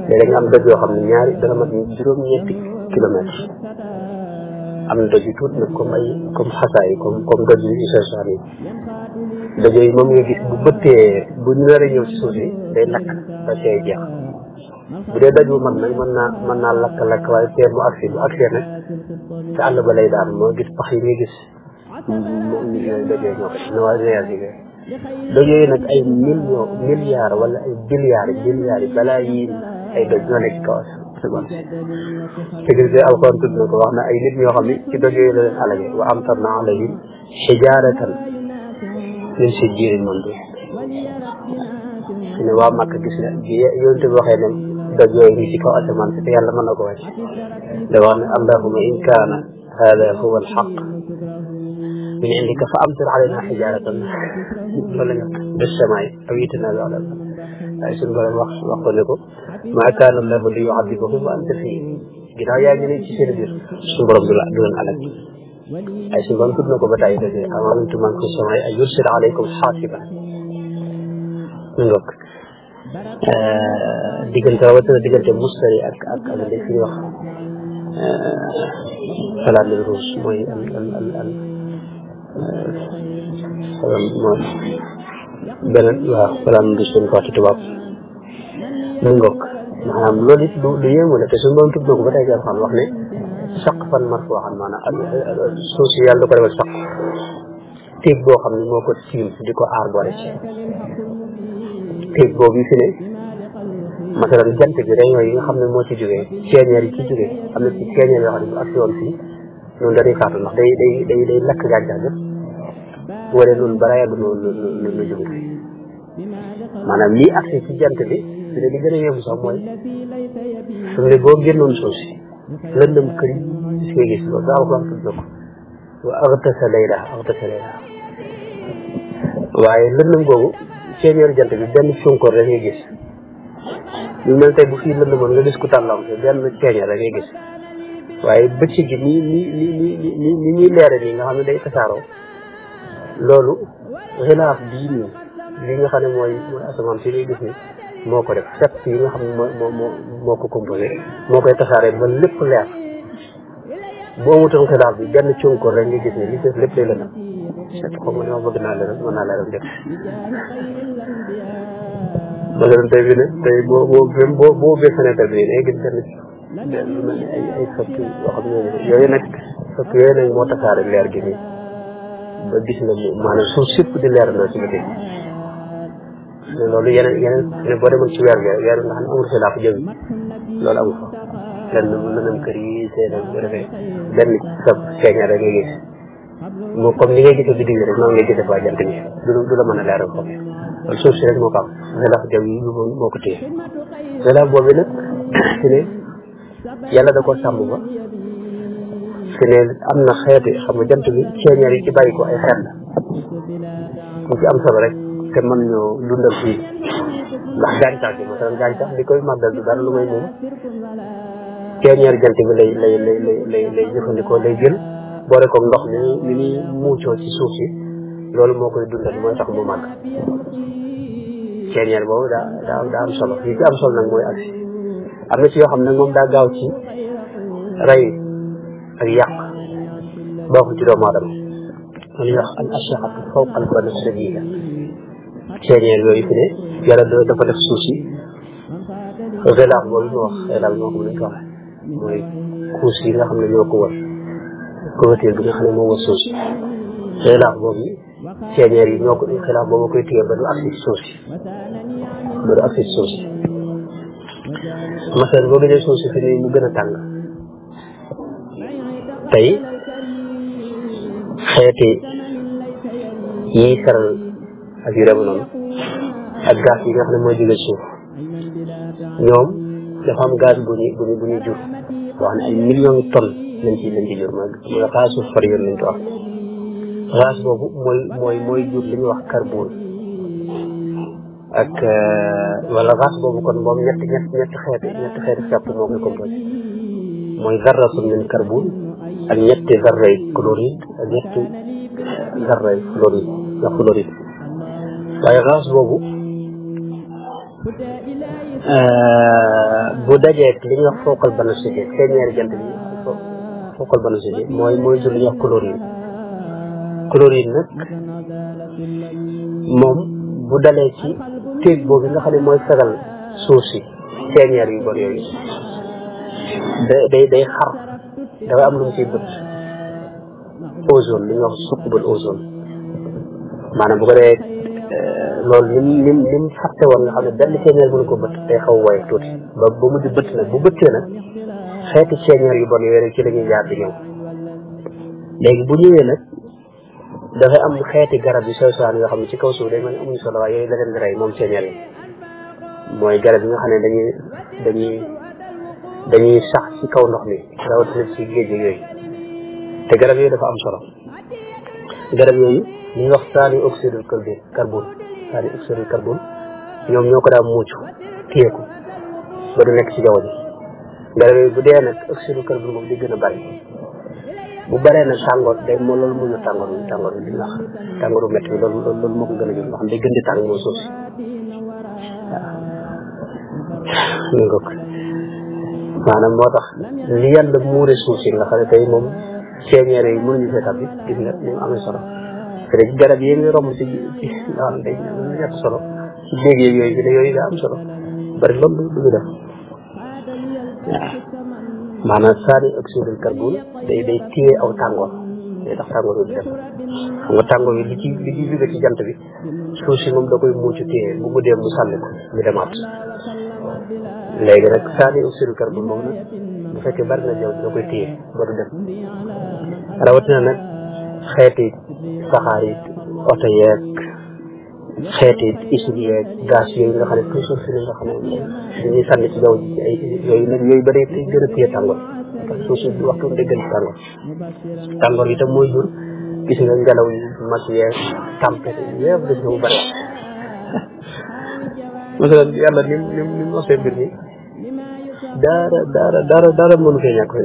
léeg-léeg nga am dëkk yoo xam ne ñaari dana mat juróom-ñetti kilomètres am na dëkk yu tuuti nag comme xasaay comme dëkk yu isosaan yi dëkk yooyu moom nga gis bu bëttee bu ñu war a ñëw ci suuf si day lakk ba see jeex bu dee daj bu mag nag mën naa lakk waaye teer bu agsi nag te àll ba lay daan moo gis pax yi nga gis yooyu dëkk yooyu ñoo ko def nuages yi doj yooyu nag ay milliards wala ay billiards yi balaa yi ay doj ñoo nekk kaw asamaan te gis nga alxuraan tudd na ko wax na ay nit ñoo xam ne ci doj yooyu la leen alage wa amtarna alayhim xijaaratan min sijjiilin manduud ne waa Makka gis nga bi yonent bi waxee ne doj yooyu ngi ci kaw asamaan si te yàlla mën na ko wàcc da wax ne allahumma in kaana hada huwa alxaq min indika fa amtir alayna xijaaratan wala nga bis samaay aw itina bi adab waaye suñu borom wax ko ne ko maa kaana allahu li yuadibahum wa anta fii ginnaaw yaa ngi ne ci seen biir suñu borom du leen alal ay suñu borom tudd na ko ba tàyyi dëgg am amintum man fi samaay ay yursila alaykum xaasiban ñu ngokk diggante rawatina diggante mustari ak li fi wax salaat al ruus mooy mooy beneen waaw salaat al ruus dañ ko wax ci tubaab ñu ngokk maanaam loolu it du yéemu la te suñu borom tudd na ko ba tey jii xam wax ne saqfan marfuu'an maanaam suuf si yàlla da ko defal saq téeg boo xam ne moo ko tiim di ko aar boole ci téeg boobu fi ne masalan jant bi réunion yi nga xam ne moo ci jógee ceeñeer yi ci jógee am na ci ceeñeer yoo xam ne bu agsi woon fii ñun dañuy faatu ndax day lakk gàncax bi bu waree loolu balaa yàgg lu jóge fi maanaam lii agsi ci jant bi fi ne li gën a yéemu sax mooy su ne boo génnoon suuf si lëndëm kër yi gis nga gis loolu daa ko tudd na ko wa aghtasa laylaha waaye lëndëm googu ceeñeeru jant bi benn sunkoor rek ngay gis lu mel tey bu fii lëndëmoon nga gis ku tàllam te benn ceeñeer rek ngay gis waaye bëccëg gi ni ñuy leere nii nga xam ne day tasaaroo loolu xilaaf bii nii li nga xam ne mooy asamaan si ngay gis ni moo ko def set yi nga xam ne moo ko composé moo koy tasaaree ba lépp leer boo amutoon xilaaf bi benn cunkoor rek nga gis ne li def lépp lay lëndëm set xaw ma ne ma bëgg naa leeral mën naa leeral njëkk masalan tey bi ne tey boo ubbee fenêtre bi ne gis benn lu mel ni ay fëkk yoo xam ne yooyu nag fëkk yooyu nag moo tasaare leer gi nii ba gis na maanaam suuf sépp di leer na ci bëccëg loolu yeneen ne boo demoon ci weer nga xam ne amul xilaaf jëm loolu amu fa lenn mën nañ kër yi seen bu defee benn sa feeña rek nga gis moo comme ni ngay gisee biddiw rek noonu ngay gisee waa jant bi du la mën a leeral foofu loolu suuf si rek moo ko am xilaaf jëm yi moo ko téye xilaaf boobu nag fi ne yàlla da ko sàmm ba fi ne am na xeeti xam nga jant bi ceeñeer yi ci bàyyi ko ay xeet la mu ci am solo rek te mën ñoo dundal fii ndax gàncax bi masalan gàncax li koy màggal du dara lu may moom ceeñeer jant bi lay jëfandikoo lay jël boole ko ndox mi ni muucoo ci suuf si loolu moo koy dundal mooy tax mu màgg ceeñeer boobu daa am solo yi ci am solo nag mooy agsi am na ci yoo xam ne moom daa gaaw ci rey ak yàq baaxul ci doomu aadama li ñuy wax al ashaqatu fawqa al banafsiyya ceeñeer yooyu fi ne yàlla dafa def suuf si xilaaf boobu ñu wax xilaaf moo xam ne ñu ko waxee mooy couche yi nga xam ne ñoo ko wër couverture bi nga xam ne moo wër suuf si xilaaf boobu ceeñeer yi ñoo ko xilaaf boobu koy téye ba du agsi ci suuf si masalan boo gisee suuf si fi nii mu gën a tàng tey xeeti yiy saral ak yu dem noonu ak gaz yi nga xam ne mooy jóge suuf ñoom dafa am gaz bu ñuy jur boo xam ne ay millions de tonnes lañ ci jur mooy gaz far yoon lañ ko wax gaz boobu mooy jur li ñuy wax carbone ak wala gaz boobu kon moom ñetti xeeti fepp moo koy composé mooy zarratun min carbone ak ñetti zarray chloride ak ñetti zarray fluoride waaye gaz boobu bu dajeeg li ñuy wax fawqal banafsiyya ceeñeeri jant bi fawqal banafsiyya mooy jur li ñuy wax chloride nag moom bu dalee ci téeg boobu nga xam ne mooy fegal suuf si ceeñeer yu bon yooyu day xar dafa am lu mu ciy bët ozone li ñuy wax suqbul ozone maanaam bu ko dee loolu lim fàtte woon nga xam ne benn ceeñeer mënu ko bëtt day xaw woy tuuti ba mujj bëtt nag bu bëttee nag xeeti ceeñeer yu bon yooyu rek ci la ñuy jaar di ñëw léegi bu ñëwee nag dafay am xeeti garab yu sew sewaan yoo xam ne ci kaw suuf day mel ni amuñu solo waaye yooyu la leen di rey moom ceeñeer yi mooy garab yi nga xam ne dañuy sax ci kaw ndox mi rawatina ci géej yooyu te garab yooyu dafa am solo garab yooyu li ñuy wax saani oxyde carbone saani oxyde carbone ñoom ñoo ko daan muuc téye ko ba du nekk ci jaww ji garab yooyu bu dee nag oxyde carbone moom di gën a bari bu baree nag tàngoor day moo loolu mu ñu tàngoor bi di ndax tàngooru métti bi loolu moo ko gën a jël loo xam day gën di tàng moom suuf si waaw maanaam moo tax li yàlla muure suuf si nga xam ne tey moom ceeñeere yi mënuñu fee tabbi gis nga ni mu amee solo te ci garab yi nga romb ci nga xam ne day ñett solo ci déeg yooyu bi yooyu daa am solo bari loolu du ñu def waaw maanaam saani oxyde carbone day téye aw tàngoor day tax tàngoor bi dem xam nga tàngoor yi li ci jóge ci jant bi suuf si moom da koy muucu téye bu mu dem mu sànni ko ñu demaat léegi nag saani oxyde carbone moom nag bu fekkee bari na jaww da koy téye ba du dem rawatina nag xeeti saxaar yi oto yeeg xeeti usine yeeg gaz yooyu nga xam ne toujours fi nga xam ne dañuy sànni ci jaww ji ay yooyu nag yooyu ba day gën a téye tàngoor parce que suuf si waxtu day gën ci tàngoor yi tam mooy jur gis nga ngelaw yi mag yeeg tempête yëpp gis nga bu bari masalan yàlla ni mu mosee mbir mi dara mënu fee ñàkk fi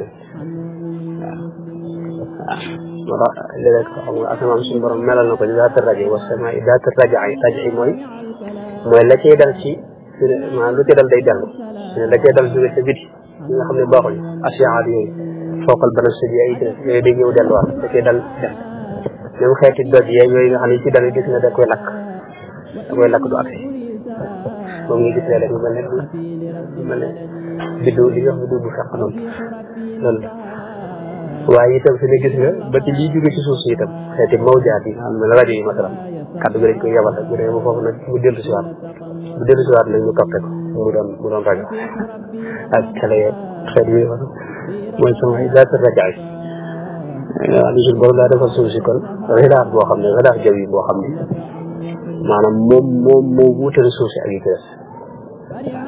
moo tax léeg-léeg xam nga asamaan suñu borom melal na ko ci daata rajo wa sama daata rajo mooy la cay dal ci maanaam lu cay dal day dellu la cay dal jóge ca biti ñi nga xam ne baaxuñ asiaat yooyu fookal bana sëj ay yooyu day ñëw delluwaat da cay dal dem même xeeti doj yeeg yooyu nga xam ne ci dal gis nga da koy lakk du agsi moom ngi gis léeg-léeg mu mel ne biddu li nga xam biddu bu fekk noonu waaye itam fi ne gis nga ba ci lii jóge ci suuf si itam xeeti mawjaat yi xam ne rajo yi masalan kaddu gi dañ koy yabal rek bu dee ba foofu nag mu dellu siwaat nag ñu toppe ko mu doon rajo ak télé yeeg xeet yi mooy sama daata rajo yi waaw li suñ borom daa defal suuf si kon radar boo xam ne radar jaw yi boo xam ne maanaam moom moo wuutale suuf si ak yi ci des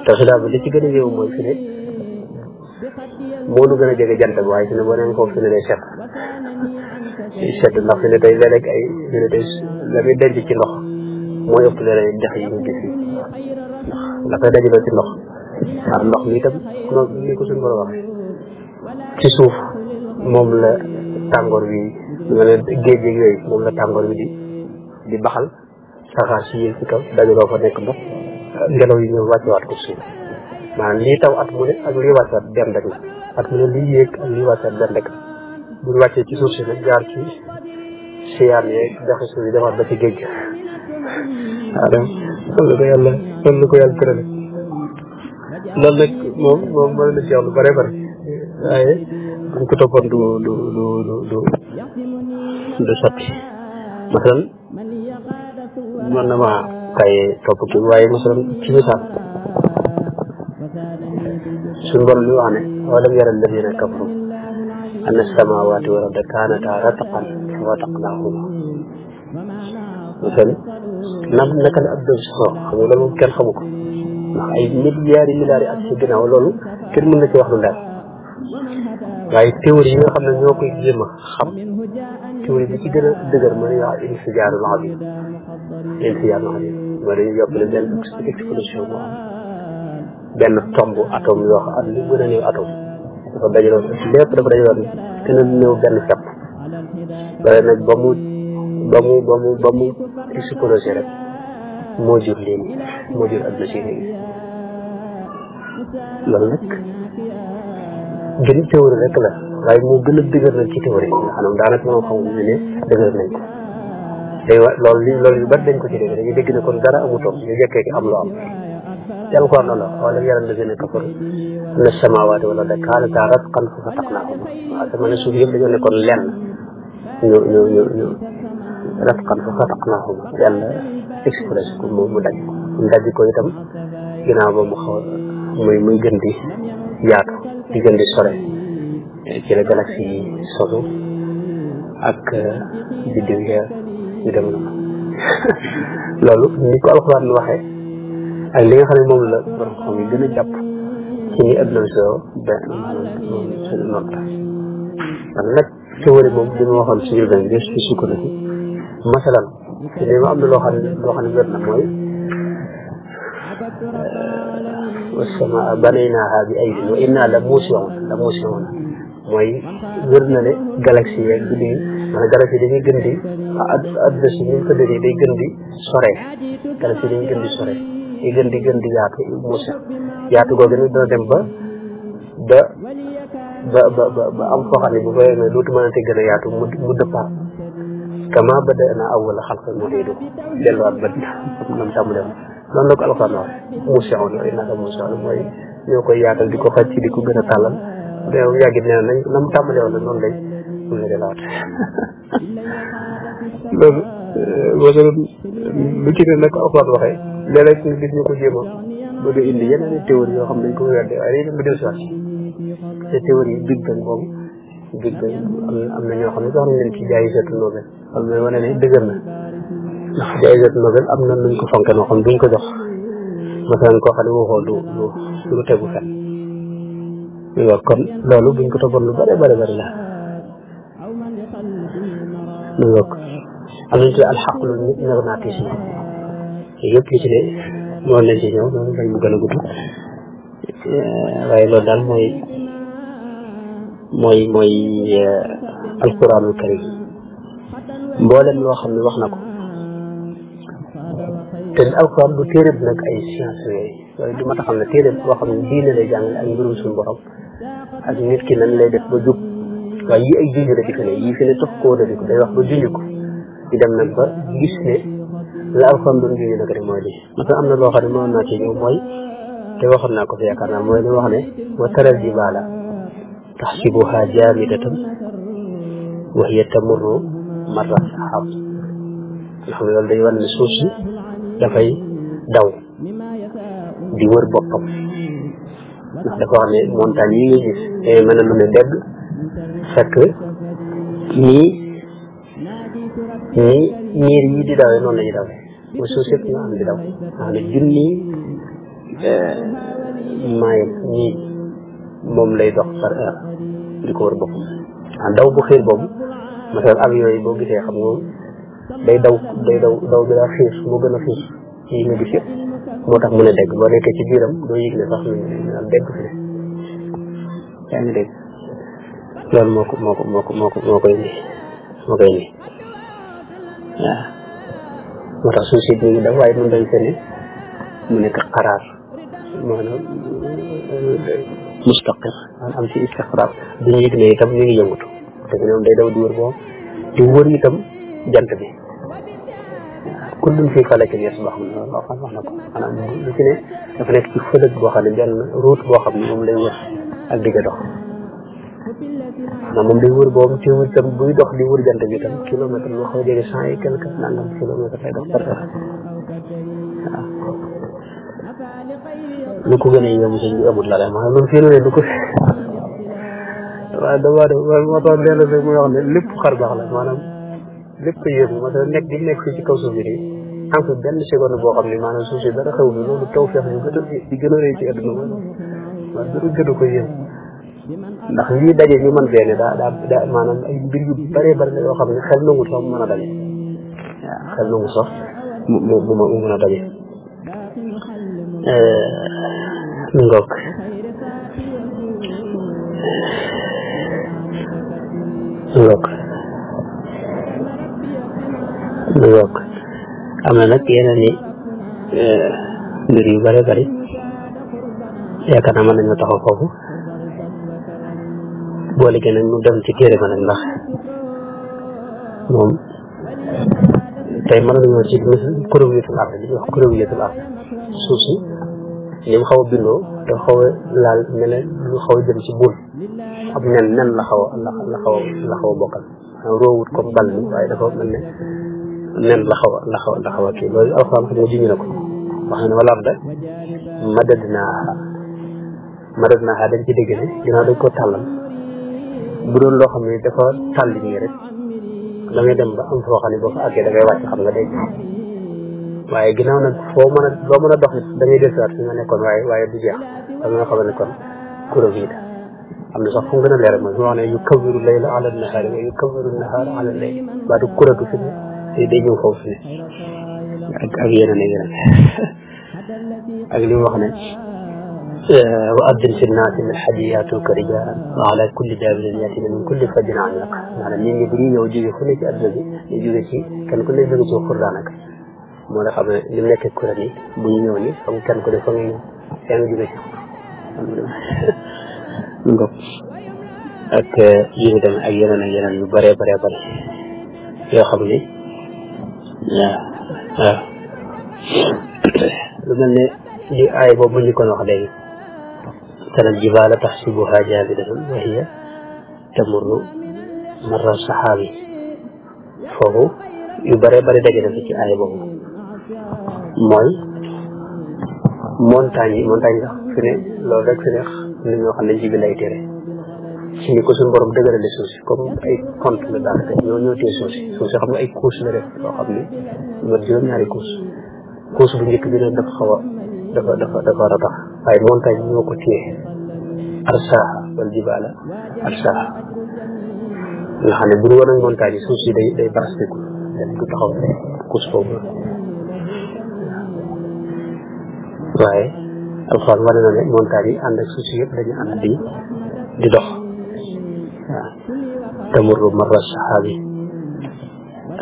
te radar bi li ci gën a yëw mooy fi ne moo nu gën a jege jant bi waaye fi ne boo neen foofu fi ne day sedd ndax fi ne tey léeg-léeg fi ne tey la muy denc ci ndox mooy ëpp léeg-léeg dex yi ñu gis yi ndax la koy dajaloo ci ndox waaw ndox mi itam ni ko suñu borom wax ci suuf moom la tàngoor bi nga ne géej gi yooyu moom la tàngoor bi di baxal saxaar si yéeg ci kaw dajaloo fa nekk ndox ngelaw yi ñëw wàccewaat ko suuf maanaam lii taw at mu ne ak lii wàccewaat benn rek la at mu ne lii yéeg ak lii wàccewaat benn rek bu ñu wàccee ci suuf si nag jaar ci siyaan yeeg jaxi suuf yi demaat ba ci géej gi waaw dem loolu la ko yàlla tërale loolu nag moom mën na ci wax lu bare bare waaye buñ ko toppoon du sotti masalan mën na maa tay topp ki waaye masalan ci misaal suñu borom li wax ne walam yara alladina kafaru anna as-samawati wal arda kanata ratqan fa fataqnahuma masalan naka la ab doj soo xam nga loolu moom kenn xamu ko ndax ay milliards yi ak ci ginnaaw loolu kenn mën na ci wax lu leer waaye théorie yi nga xam ne ñoo koy jéem a xam théorie bi ci gën a dëgër mooy wax infijaarul azim mooy dañuy yokkale benn explosion boo xam benn tomb atome yoo xam li gën a néew atome dafa dajaloo lépp dafa dajaloo gën a néew benn fepp bare nag ba mu explosé rek moo jur léegi moo jur adduna si léegi loolu nag gën a théorie rek la waaye moo gën a dëgër nag ci théorie nga xam daanaka moom xamul ne dëgër nañ ko day loolu yu bari dañ ko ci dégg dañuy dégg ne kon dara amutoon ñu jekkee ki am lu am te alquran la wala yàlla lazina kafaru anna samaawaati wal arda kaanataa ratqan fa fataqnaahumaa waaw sama ne suuf yëpp dañoo nekkoon lenn ñu rafqan fa fataqnaahum yàlla express ko mu daj ko mu daj ko itam ginnaaw ba mu xaw muy gën di yaatu di gën di sore ci la galaxie yi sosu ak biddiw ya yu dem na loolu ni ko alxuraan waxee ak li nga xam ne moom la borom xam yi gën a jàpp ci ni adduna soo benn maanaam suñu noonu la man nag théorie moom li ma waxoon ci urbain bi ci sukkandiku masalan li ma am na loo xam ne wér na mooy wasamaa banaynaaha bi aydin wa inna la muusi'uun mooy wér na ne galaxie yeeg bi di maanaam galaxie dañuy gën di adduna si ñu ko déggee day gën di sore galaxie dañuy gën di sore day gën di yaatu muusi yaatu googu nag dana dem ba am foo xam ne bu koy ne dootu mën a te gën a yaatu mu dëppaat kama bada'naa awwala xalqin nu'iiduhu delluwaat ba nam tàmbalee noonu la ko alxuraan wax muusi'uun wa innaa la muusi'uun mooy ñoo koy yaatal di ko xëcc di ko gën a tàllal mais bu yàggit nee nañ nam tàmbalee woon noonu lay delluwaat loolu masalan lu ci ne nag alxuraan waxee léeg-léeg nga gis ñu ko jéem a bëgg a indi yeneen théorie yoo xam ne dañ ko wedde waaye dañuy dem ba dellusiwaat te théorie Big Bang boobu Big Bang am na ñoo xam ne sax nañ leen ci jaayisatu Nobel xam ne wane ne dëgër na ndax jaayisatu Nobel am na nuñ ko fonke noo xam duñ ko jox masalan koo xam ne waxoo lu tegu fen waaw kon loolu buñ ko toppoon lu bëri la mu yokk am nañ ci alxaqlu magnétisme yëpp li ci ne moom lañ ci ñëw noonu bañ mu gën a gudd waaye loolu daal mooy alquranul karim mboolem loo xam ne wax na ko te alquran du téere bi nag ay science yooyu du ma tax xam ne téere boo xam ne diine lay jàngale ak mbirum suñu borom ak nit ki nan lay def ba jub waaye yi ay junj la di fi ne yii fi ne tax koo da di ko day wax ba junj ko di dem nag ba gis ne la alxuraan doon junj nag rek mooy lii parce que am na loo xam ne mënoon naa ci ñëw mooy te waxoon naa ko fi yaakaar naa mooy li wax ne wa taral jibaala taxsibuha jaamidatan wa hiya tamurru marra saxaab nga xam ne loolu day wan ne suuf si dafay daw di wër boppam ndax dafa wax ne montagne yi nga gis mën na lu ne dégg fekk nii niir yi di dawee noonu la ñuy dawee mooy suuf si ñu am di daw xam ne junni maayam ñii moom lay dox par heure di ko wër boppam daw bu xiir boobu masalan avion yi boo gisee xam nga moom day daw bi daa xiir moo gën a xiir ci yi nga gis yëpp moo tax mu ne dégg boo nekkee ci biiram doo yëg ne sax ñu am dégg fi ne yaa ngi dégg loolu moo koy indi waaw moo tax suuf si ñu def waaye mën dañ se ne mu nekk xaraar maanaam mustaqir am ci istiqraar duñu yëg ne itam ñu ngi yëngutu te ñoom day daw di wër boobu di wër itam jant bi kullun fii falakin yasbahuun loolu wax na ko maanaam lu ci ne dafa nekk ci fëlëg boo xam ne benn route boo xam ne moom lay wër ak digga dox maanaam moom day wër boobu ci wër itam buy dox di wër jant bi itam kilomètre boo xaw a jege 100 et quelque nangam kilomètre lay dox par heure waaw lu ko gën a yomb sëñ bi amul la rek maanaam loolu fii ne lu ko waaw moo tax lenn rek muy wax ne lépp xar baax la maanaam lépp ko yëngu parce que nekk di nekk fii ci kaw suuf bi nii en fait benn seconde boo xam ne maanaam suuf si dara xew bi loolu taw feex yu gën a rëy ci àdduna waaw dara gën a ko yëngu ndax lii daje ñu mën fee ne daa maanaam ay mbir yu bëree bëri la yoo xam ne xel nangu sax mu mën a daje waaw xel nangu sax mu mën a daje mi ngoog am na nag yeneen i mbir yu bëri bëri yaakaar naa mën nañoo taxaw foofu boole gi nag ñu dem ci téere ma nag ndax moom tey mën nañoo ci kuréwiyatul ard li ñuy wax kuréwiyatul ard suuf si ni mu xaw a bindoo dafa xaw a laal ne leen lu xaw a jëm ci bul ab nen la xaw a bokkal roowut comme bal bi waaye dafa mel ne nen la xaw a kii loolu alxuraan xam nga junj na ko wax na ne wala arda madadnaaha dañ ci dégg ne ginnaaw dañ ko tàllal bu doon loo xam ne dafa tàlli nii rek da ngay dem ba am foo xam ne boo fa àggee da ngay wàcc xam nga day waaye ginnaaw nag loo mën a dox it da ngay dellusiwaat fi nga nekkoon waaye du jeex da nga xam ne kon kuréel yi am na sax fu mu gën a leer mooy mu wax ne yu kawiru layla ala nahaari wa yu kawiru nahaara ala layl ba du kuréel fi ne te day ñëw foofu fi ne ak yeneen ak li mu wax ne wa addin fi nnaasi min hajji yaatuuka rijaalan wa ala kulli daabiratin ya'tiina min kulli fajjin amiiq maanaam nit ñi bu ñuy ñëw jóge fu ne ci adduna bi ñu jóge ci kenn ku ne jóge ci xur daanaka moo la xam ne li mu nekkee kuréel yi bu ñu ñëw ni xam kenn ku ne fa nga ñëw yaa ngi jóge ci xur ak yu dem ak yeneen yu bëree yoo xam ni waaw lu mel ne li aay boobu ñu ko wax léegi tara jibaala taxsibuhaa jaamidatan wa hiya tamurru marra saxaabi foofu yu bëree daje na fi ci aay boobu mooy montagne sax fi ne loolu rek fi ne nit ñoo xam ne ji bi lay tere ci ni ko suñu borom dëgërale suuf si comme ay pont la daanaka ñoo téye suuf si xam nga ay couche la def loo xam ne lu juróom-ñaari couche bu njëkk bi nag dafa xaw a dafa ratax waaye montagne ñoo ko téye arsaaha wal jibaala arsaaha nga xam ne bu ñu woon ak montagne suuf si day barastiku du taxaw couche boobu waaye alxuraan wane na ne montagne yi ànd ak suuf si yëpp dañu ànd di dox waaw tamurru marra saxaabi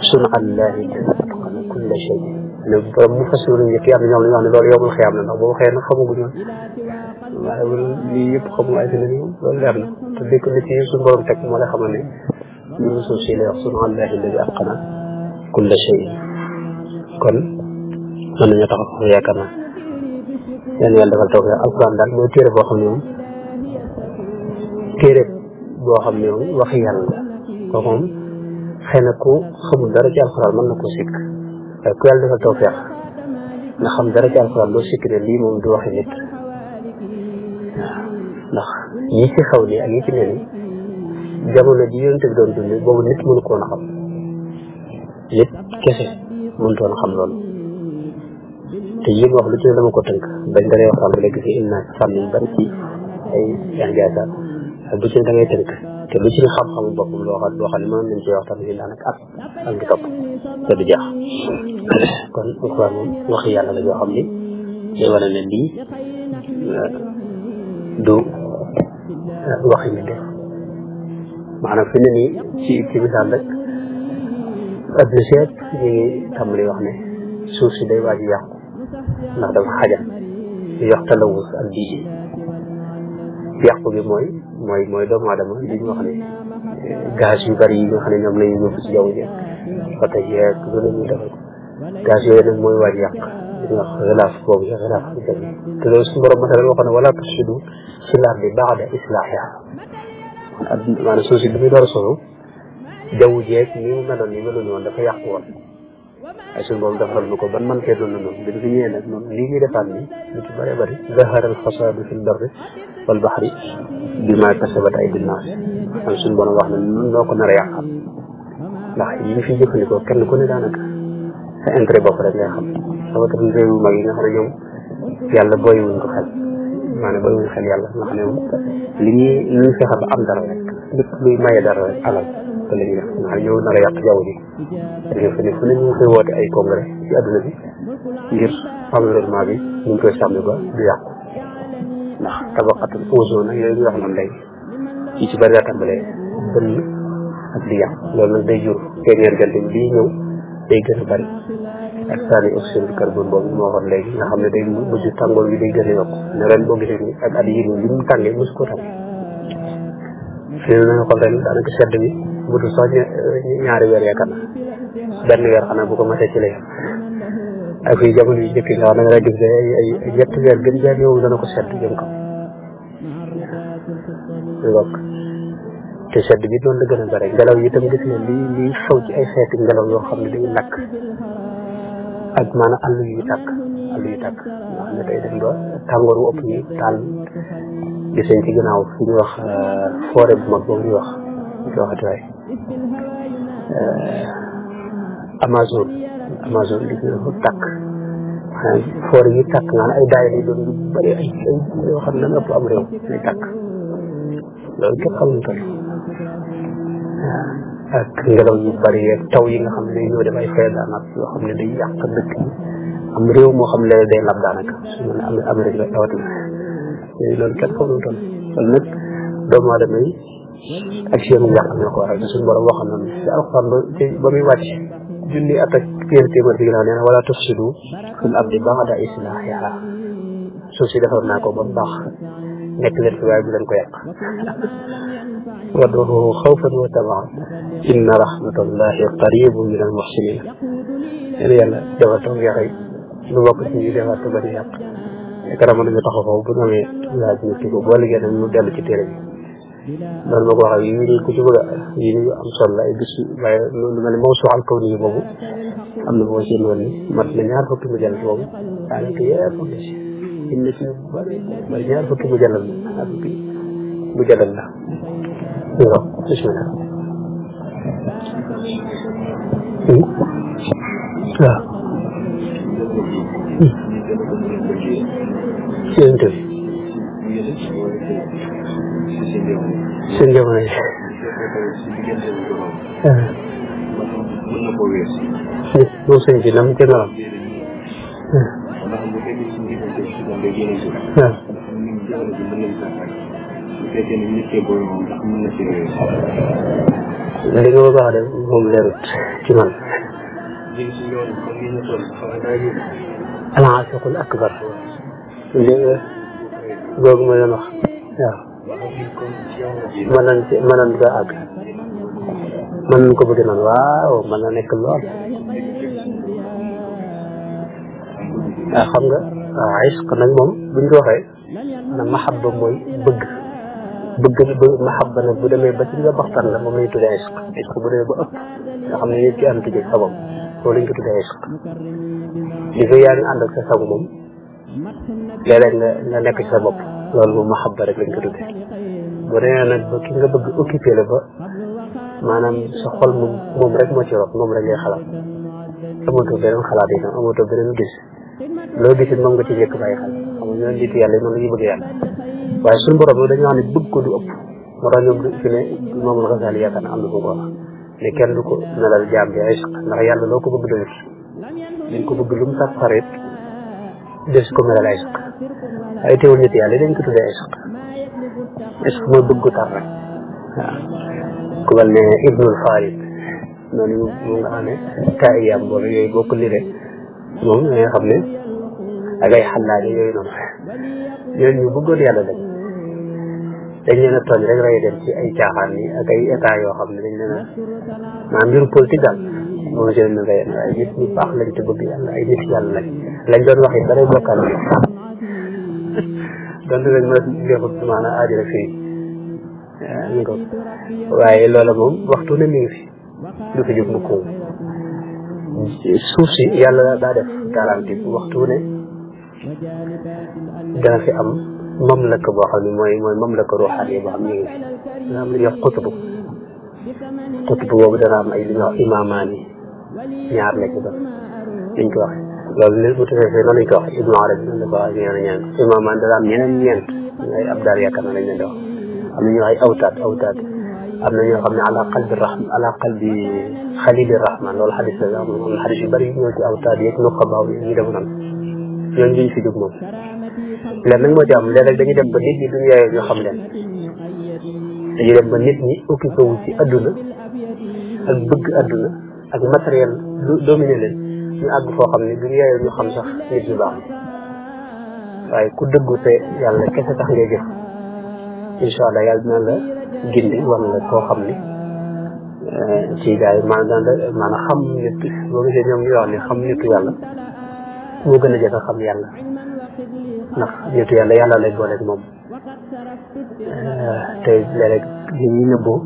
sun'allaahi atqana kulla shay ne borom mu fasiru njëkk yi am na ñoom la ñu wax ne loolu yowmul xiyaam la ndax boobu xëy na xamaguñu waaye lii yëpp xamul ay seen moom loolu leer na te dëkk na ci suñu borom teg moo lay xamal ne ñun suuf si lay wax sun'allaahi alladi atqana kulla shay kon mën nañoo taxaw yaakaar naa yéen yàlla defal taw alquran daal mooy téere boo xam ne moom waxi yàlla la kooku moom xëy na ku xamul dara ci alquran mën na koo sikk waaye ku yàlla defal taw nga xam dara ci alquran doo sikk ne lii moom du waxi nit waaw ndax yi ci xaw nii ak yi ci ne ni jamono ji yonent bi doon dund boobu nit mënu koon a xam nit kese mënutoon a xam loolu te yéen wax lu ci ne dama ko tënk bañ daree waxtaan ba léegi fi indi naa ci fànn yu bari ci ay jàngaasaat ak bu ci ne da ngay tënk te lu ci ne xam-xamu boppam loo xam ne mën nañ ci waxtaan bi daanaka ak ngi topp te du jeex kon alxuraan moom waxi yàlla la yoo xam ni day wane ne lii du waxi nit def maanaam fi ne nii ci misaal rek adduna si yëpp ñu ngi tàmbali wax ne suuf si day waaj yàqu ndax dafa xajal yox talawus ak bii yàqu gi mooy doomu aadama li ñu wax ne gaz yu bari yi nga xam ne ñoom lañuy yóbbu ci jaww ji oto yeeg lu ne ñu defal ko gaz yooyu nag mooy waaj yàq li ñuy wax xilaaf boobu ci xilaaf bi dem te loolu suñu borom masalan waxoon ne wala tufsidu fil ardi ba'da islaahiha maanaam suuf si bi muy door a solu jaww jeeg ni mu meloon woon dafa yàqu woon ay suñu boobu defaral nu ko ban man fee doon na noonu bi dafa ñëwee nag noonu lii ñuy defaat ni lu ci bëree bëri zahara al fasaadu fil barri wal bahri bimaa kasabat aydin naas am suñu borom wax ne noo ko nar a yàqal ndax yi ñu fi jëfandikoo kenn ku ne daanaka sa intérêt bopp rek ngay xam rawatina réew yu mag yi nga xam ne ñoom yàlla booyiwuñ ko xel maanaam booyiwuñ xel yàlla nga xam ne moom li ñuy fexe ba am dara rek lépp luy maye dara rek alal te la ñuy def nga xam ne ñoo nar a yàq jaww ji dañoo fi ne fu ne ñu ngi koy woote ay congrès ci adduna bi ngir environnement bi ñu ngi koy sàmm ba du yàqu ndax tabaqatul ozone nag yooyu ñu wax noonu léegi yi ci bëri daa tàmbalee bënn ak di yàq loolu nag day jur première gante bi bii ñëw day gën a bëri ak sànni oxygène de carbone boobu moo waxoon léegi nga xam ne day mujj tàngoor bi day gën a yokk ne ren boo gisee ni ak at yii nii li mu tàngee mosu ko tàngee fii na nga xool ren daanaka sedd bi butu sax ñaari weer yaakaar na benn weer xanaa bu ko matee ci lay ak fii jamono yu njëkk nga xam ne nga gis ne ay ñetti weer gën jaar yow dana ko sedd jëm kaw donc te sedd bi noonu la gën a bare ngelaw yi itam gis ne lii xew ci ay xeeti ngelaw yoo xam ne dañuy lakk ak maanaam àll yu tàkk nga xam ne day dem ba tàngoor wu ëpp yi taal gis nañ ci ginnaaw fi ñu wax forêt bu mag boobu ñuy wax ñu koy waxati waay Amazon gis nga fa tàkk forêt yi tàkk nga ay daay yi doon yu bëri ay yoo xam ne ëpp am réew ay tàkk loolu képp xamuñ ko ak ngelaw yu bëri ak taw yi nga xam ne day ñëw def ay feedaanaat yoo xam ne day yàq dëkk yi am réew moo xam ne day lab daanaka su ma ne Amérique la rawatina loolu kenn xamuñ ko kon nag doomu aadama yi ak seen yàq ñoo ko waral suñu borom waxoon nañu ci alxuraan ba muy wàcc junni at ak téeméer bi ginnaaw nee na wala tufsidu fil ardi ba'da islaahihaa suuf si defoon naa ko ba mu baax nekk leen fi waaye bu leen ko yàq wad'uuhu xawfan wa tamaan inna rahmatallahi qariibun min al muhsinin yéen yàlla defar taw yaxey lu bokk ci ñu defar te bañ a yàq kanam mën nañu taxaw foofu bu ñu amee laaj ñu kii ko boo liggéey nag ñu dellu ci téere bi loolu ma ko waxee yi ni ku ci bëgg a yi ni am solo la ay bis waaye lu mel ne mawsuu'al kawni boobu am na boo seen woon ni mat na ñaar fukki mu jàll boobu daanaka yëpp am na si indi ci bari ñaar fukki mu jàllal la mu jàllal la waaw bismillah waaw séntu seen jamono yi moom sëñ bi nam ca ngalam li nga bëgg a wax de moom leerut ci man al-aashiqul akbar googu ma doon wax waaw mën nañ ko àgg mën nañ ko bëgg noonu waaw mën na nekk lool waaw xam nga waaw isq nag moom buñ ko waxee maanaam mahabba mooy bëgg mahabba nag bu demee ba ci nga baxtaan la moom lañu tuddee isq bu demee ba ëpp nga xam ne nit ki ànd ci sabab loolu lañu ko tuddee isq li fa yaa ngi ànd ak sa sabu moom léeg-léeg nga nekk ci sa bopp loolu moom mahabba rek lañ ko tuddee bu demee nag ba ki nga bëgg occupé la ba maanaam sa xol moom rek moo ci rot moom rek ngay xalaat amatoo beneen xalaat yi tam amatoo beneen gis loo gisit moom nga ci njëkk bàyyi xel xam nga ñoom nit yàlla yi noonu la ñuy bëgg yàlla waaye suñu borom bi dañoo wax ne bëgg ko du ëpp moo tax ñoom fi ne Imaamul Gasaali yaakaar na am na fu ko wax ne kenn du ko melal jaam bi isq ndax yàlla loo ko bëgg doyut dañ ko bëgg lu mu sax xarit des ko melal isq ay teewul nit yàlla dañ ko tuddee isq mooy bëgg tar rek waaw ku mel ne Ibnul Farid noonu mu nga xam ne taayam boobu yooyu boo ko liree moom nga xam ne ak ay xalaat yooyu noonu ñooñu ñu bëggoon yàlla dañ leen a tooñ rek rey dem ci ay caaxaan yi ak ay état yoo xam ne dañ leen a maanaam mbiru politique daal moom la leen rey ay nit ñu baax lañ te bëgg yàlla ay nit yàlla lañ doon wax it ba day bokkaal bi donte lañ ma joxut maanaam aajara fii ñu ko waaye loola moom waxtu ne mi ngi fi du fi jóg mu ko suuf si yàlla daa def garanti waxtu ne dana fi am mamlaka boo xam ne mooy mamlaka ruuxaani boo xam ne ñu ngi fi dana am lu ñuy wax xutbu boobu dana am ay li ñuy wax imaamaani ñaar la ci doon liñ ko waxee loolu li bu tefee fee noonu lañ ko wax Ibnu Arabi noonu la ko wax ñeen imaamaan dana am ñeent ay abdaal yaakaar na lañ leen di wax am na ñoo ay awtaat am na ñoo xam ne ala qalbi xalili rahman loolu xadis la am na xadis yu bëri ñoo ci awtaat yeeg nuqabaaw yi ñu dem noonu ñooñu duñ fi jóg moom leen nag moo ci am léeg-léeg dañuy dem ba nit ñi duñu yaayoo ñoo xam leen dañuy dem ba nit ñi occupé wu ci adduna ak bëgg adduna ak matériel dominé leen ñu àgg foo xam ne duñu yaayoo ñu xam sax nit ñu baax waaye ku dëggu te yàlla kese tax ngay jëf incha allah yàlla dina la gindi wala koo xam ne ci gars yi maanaam xam nit boo gisee ñoom ñu wax ne xam nitu yàlla moo gën a jafe xam yàlla ndax nitu yàlla lay booleeg moom te léeg-léeg li ñuy nëbboo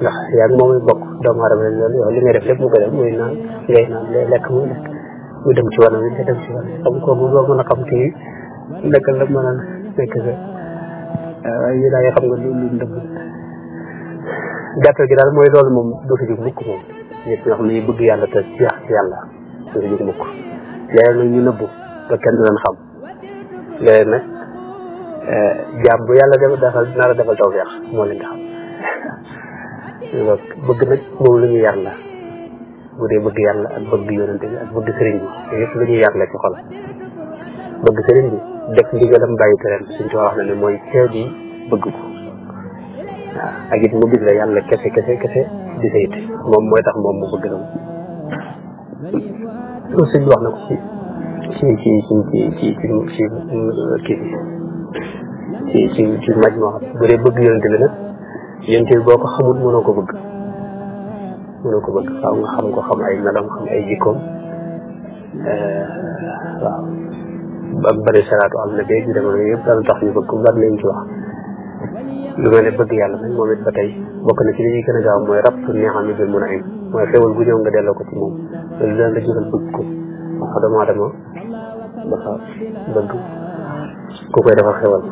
ndax yaa ngi moom bokk doomu aadama loolu yow li ngay def lépp mu ko def muy naan ngay naan lekk muy lekk mu dem ci wàllu nga dem ci wàllu xam ko bu doo mën a xam kii nekk la mën a nekk sa waaye yi daal xam nga lu ndëb gàttal gi daal mooy loolu moom du fi jóg mukk moom nit ñoo xam ne bëgg yàlla te jeex ci yàlla du fi jóg mukk léeg nag ñu nëbbu ba kenn du leen xam léeg nag jaam bu yàlla defal dina la defal tawfeex moo leen di xam bëgg nag moom lu ñu yar la bu dee bëgg yàlla ak bëgg yonente bi ak bëgg sëriñ bi te yëpp lu ñu yar la ci xol bëgg sëriñ bi def ndigalam bàyyi tereem suñ ci wax na ne mooy ceeb yi bëgg ko waaw ak it mu dig la yàlla kese di sa it moom mooy tax moom mu bëgg la loolu sëñ bi wax na ko ci maj moo xam bu dee bëgg yonente bi nag yonente bi boo ko xamul mënoo ko bëgg faaw nga xam ko xam ay melam xam ay jikkoom waaw ak bari salaatu am na béy bi dama ne yëpp dana tax ñu bëgg ko bari lañ ci wax lu mel ne bëgg yàlla nag moom it ba tey bokk na ci li ñuy gën a gaaw mooy rabtu neexam bil mun a im mooy xewal bu ñëw nga delloo ko ci moom loolu dana la jural bëgg ko wax doomu aadama dafa bëgg ku koy defal xewal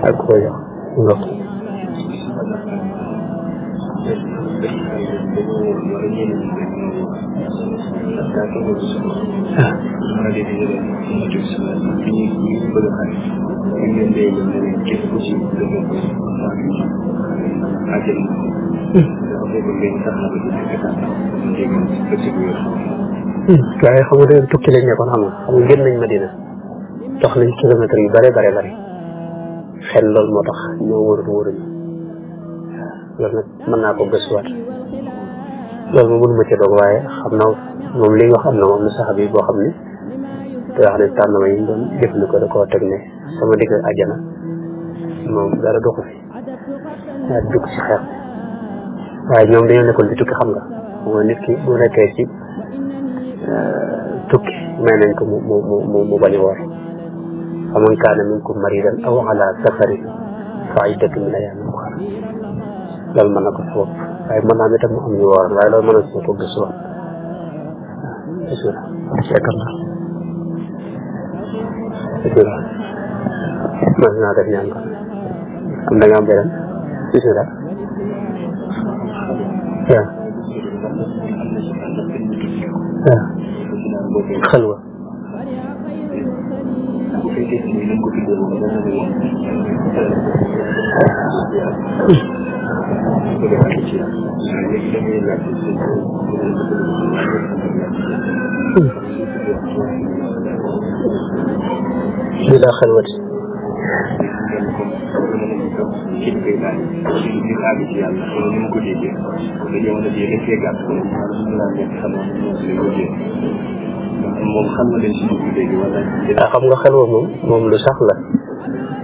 ak ku koy jox ndox waaye xam nga da tukki lañ nekkoon xam nga génn nañ Madina dox nañ kilomètres yu bare xel loolu moo tax ñoo wóoruñu loolu nag mën naa ko gëstuwaat loolu moom mënuma ci doog waaye xam naa moom li nga wax am na moom na sax bi boo xam ne te wax ne tànnama yi ñu doon jëfandikoo da koo teg ne sama digg àjjana moom dara doxu fi yaa dugg ci xeex waaye ñoom dañoo nekkoon ci tukki xam nga mooy nit ki bu nekkee ci tukki may nañ ko mu bañ a woor faman kaana minkum maridan aw ala safarin fa iddatun min ayyaamin ukhar loolu mën na ko sabab waaye mën naa itam mu am ñu wooral waaye loolu mën na si ko gëstuwaat bismillah mas naa def ñaan ko am da nga am beneen bismillah xalwa bila xalwati xam nga xalwa moom lu sax la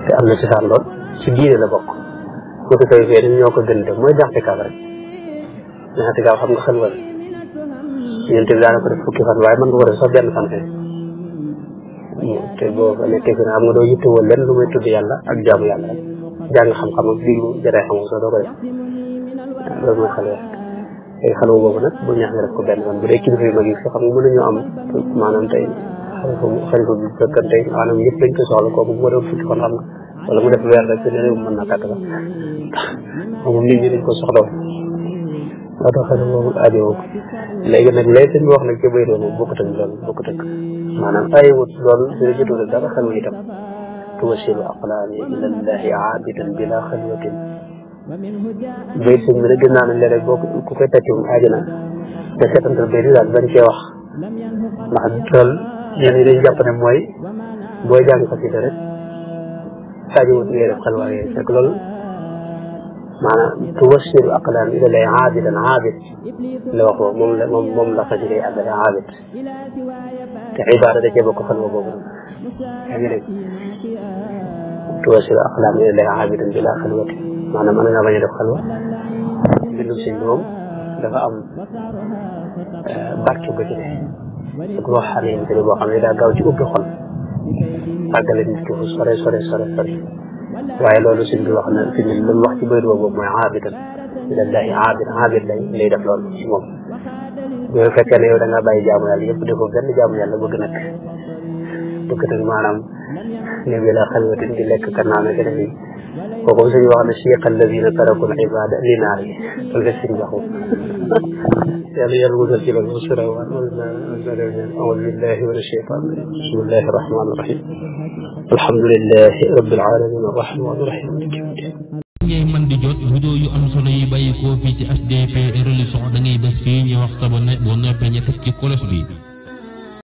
te am na ci sax lool ci diine la bokk bu ko koy fee ñoo ko gën def mooy jaxtikaaf rek jaxtikaaf xam nga xalwa la yéen tamit daana ko def fukki fan waaye mën nga ko def sax benn fan te boo fa nekkee fi xam nga doo yittewoo lenn lu may tudd yàlla ak jaamu yàlla rek jàng xam-xam ak diglu jaraay xam-xam sax doo ko def loolu mooy xalwa tey xalwa boobu nag bu ñaax nga def ko benn fan bu dee kilifa yu mag yi fi xam nga mënuñoo am maanaam tey xalifa bi fekkante maanaam ñëpp dañ ko soxla kooku bu ko def fukki fan xam nga wala mu def weer rek te réew mën naa tàkk la moom nit ñi dañ ko soxla moo tax xel boobu aajo léegi nag lay seen wax nag ca bay doon bokkut ak loolu bokkut ak maanaam ayewut loolu dina jotoo rek dara xel itam tuwasilu aqlaami ila llahi aabidan bila xalwatin bay sëñ bi nag gën naa ne léeg-léeg boo ku koy tàcc moom aajo na te seetantal bay di daal bañ cee wax ndax loolu ñenn ñi dañ jàpp ne mooy booy jàng xasida rek aajowut ngay def xalwa yooyu fekk loolu maanaam tuwasilu aqlaam ila llahi aabidan aabid la wax moom la xasida yi àggale aabid te ibaada da cee bokk xalwa boobu yaa ngi dégg tuwasilu aqlaam ila llahi aabidan bila xalwati maanaam mën nga bañ a def xalwa mbindum sëñ bi moom dafa am barke ba ci ne ak loo xam ne boo xam ne daa gaaw ci ubbi xol àggale nit ki fu sore waaye loolu sëñ bi wax na fi mu lu mu wax ci bayt boobu mooy aabidan ilallahi aabid lay def loolu ci moom bu fekkee ne yow da ngaa bàyyi jaamu yàlla yëpp defoo benn jaamu yàlla bëgg nag maanaam ne bi la xalwatin di lekk ka naan ak def yi kooku suñu wax ne chiqa alladina tarakul ibada li naar yi loolu la suñu waxu yàlla musal ci loolu wasalaamaaleykum aoudu billahi min acheytan bismillahi rahmani rahim alhamdulillahi rabbil alamin arrahmani rahim ngay man di jot vidéo yu am solo yi bàyyi ko fii ci HDP Religion da ngay bés fii ñu wax sabone boo noppee ñu teg ci cloche bi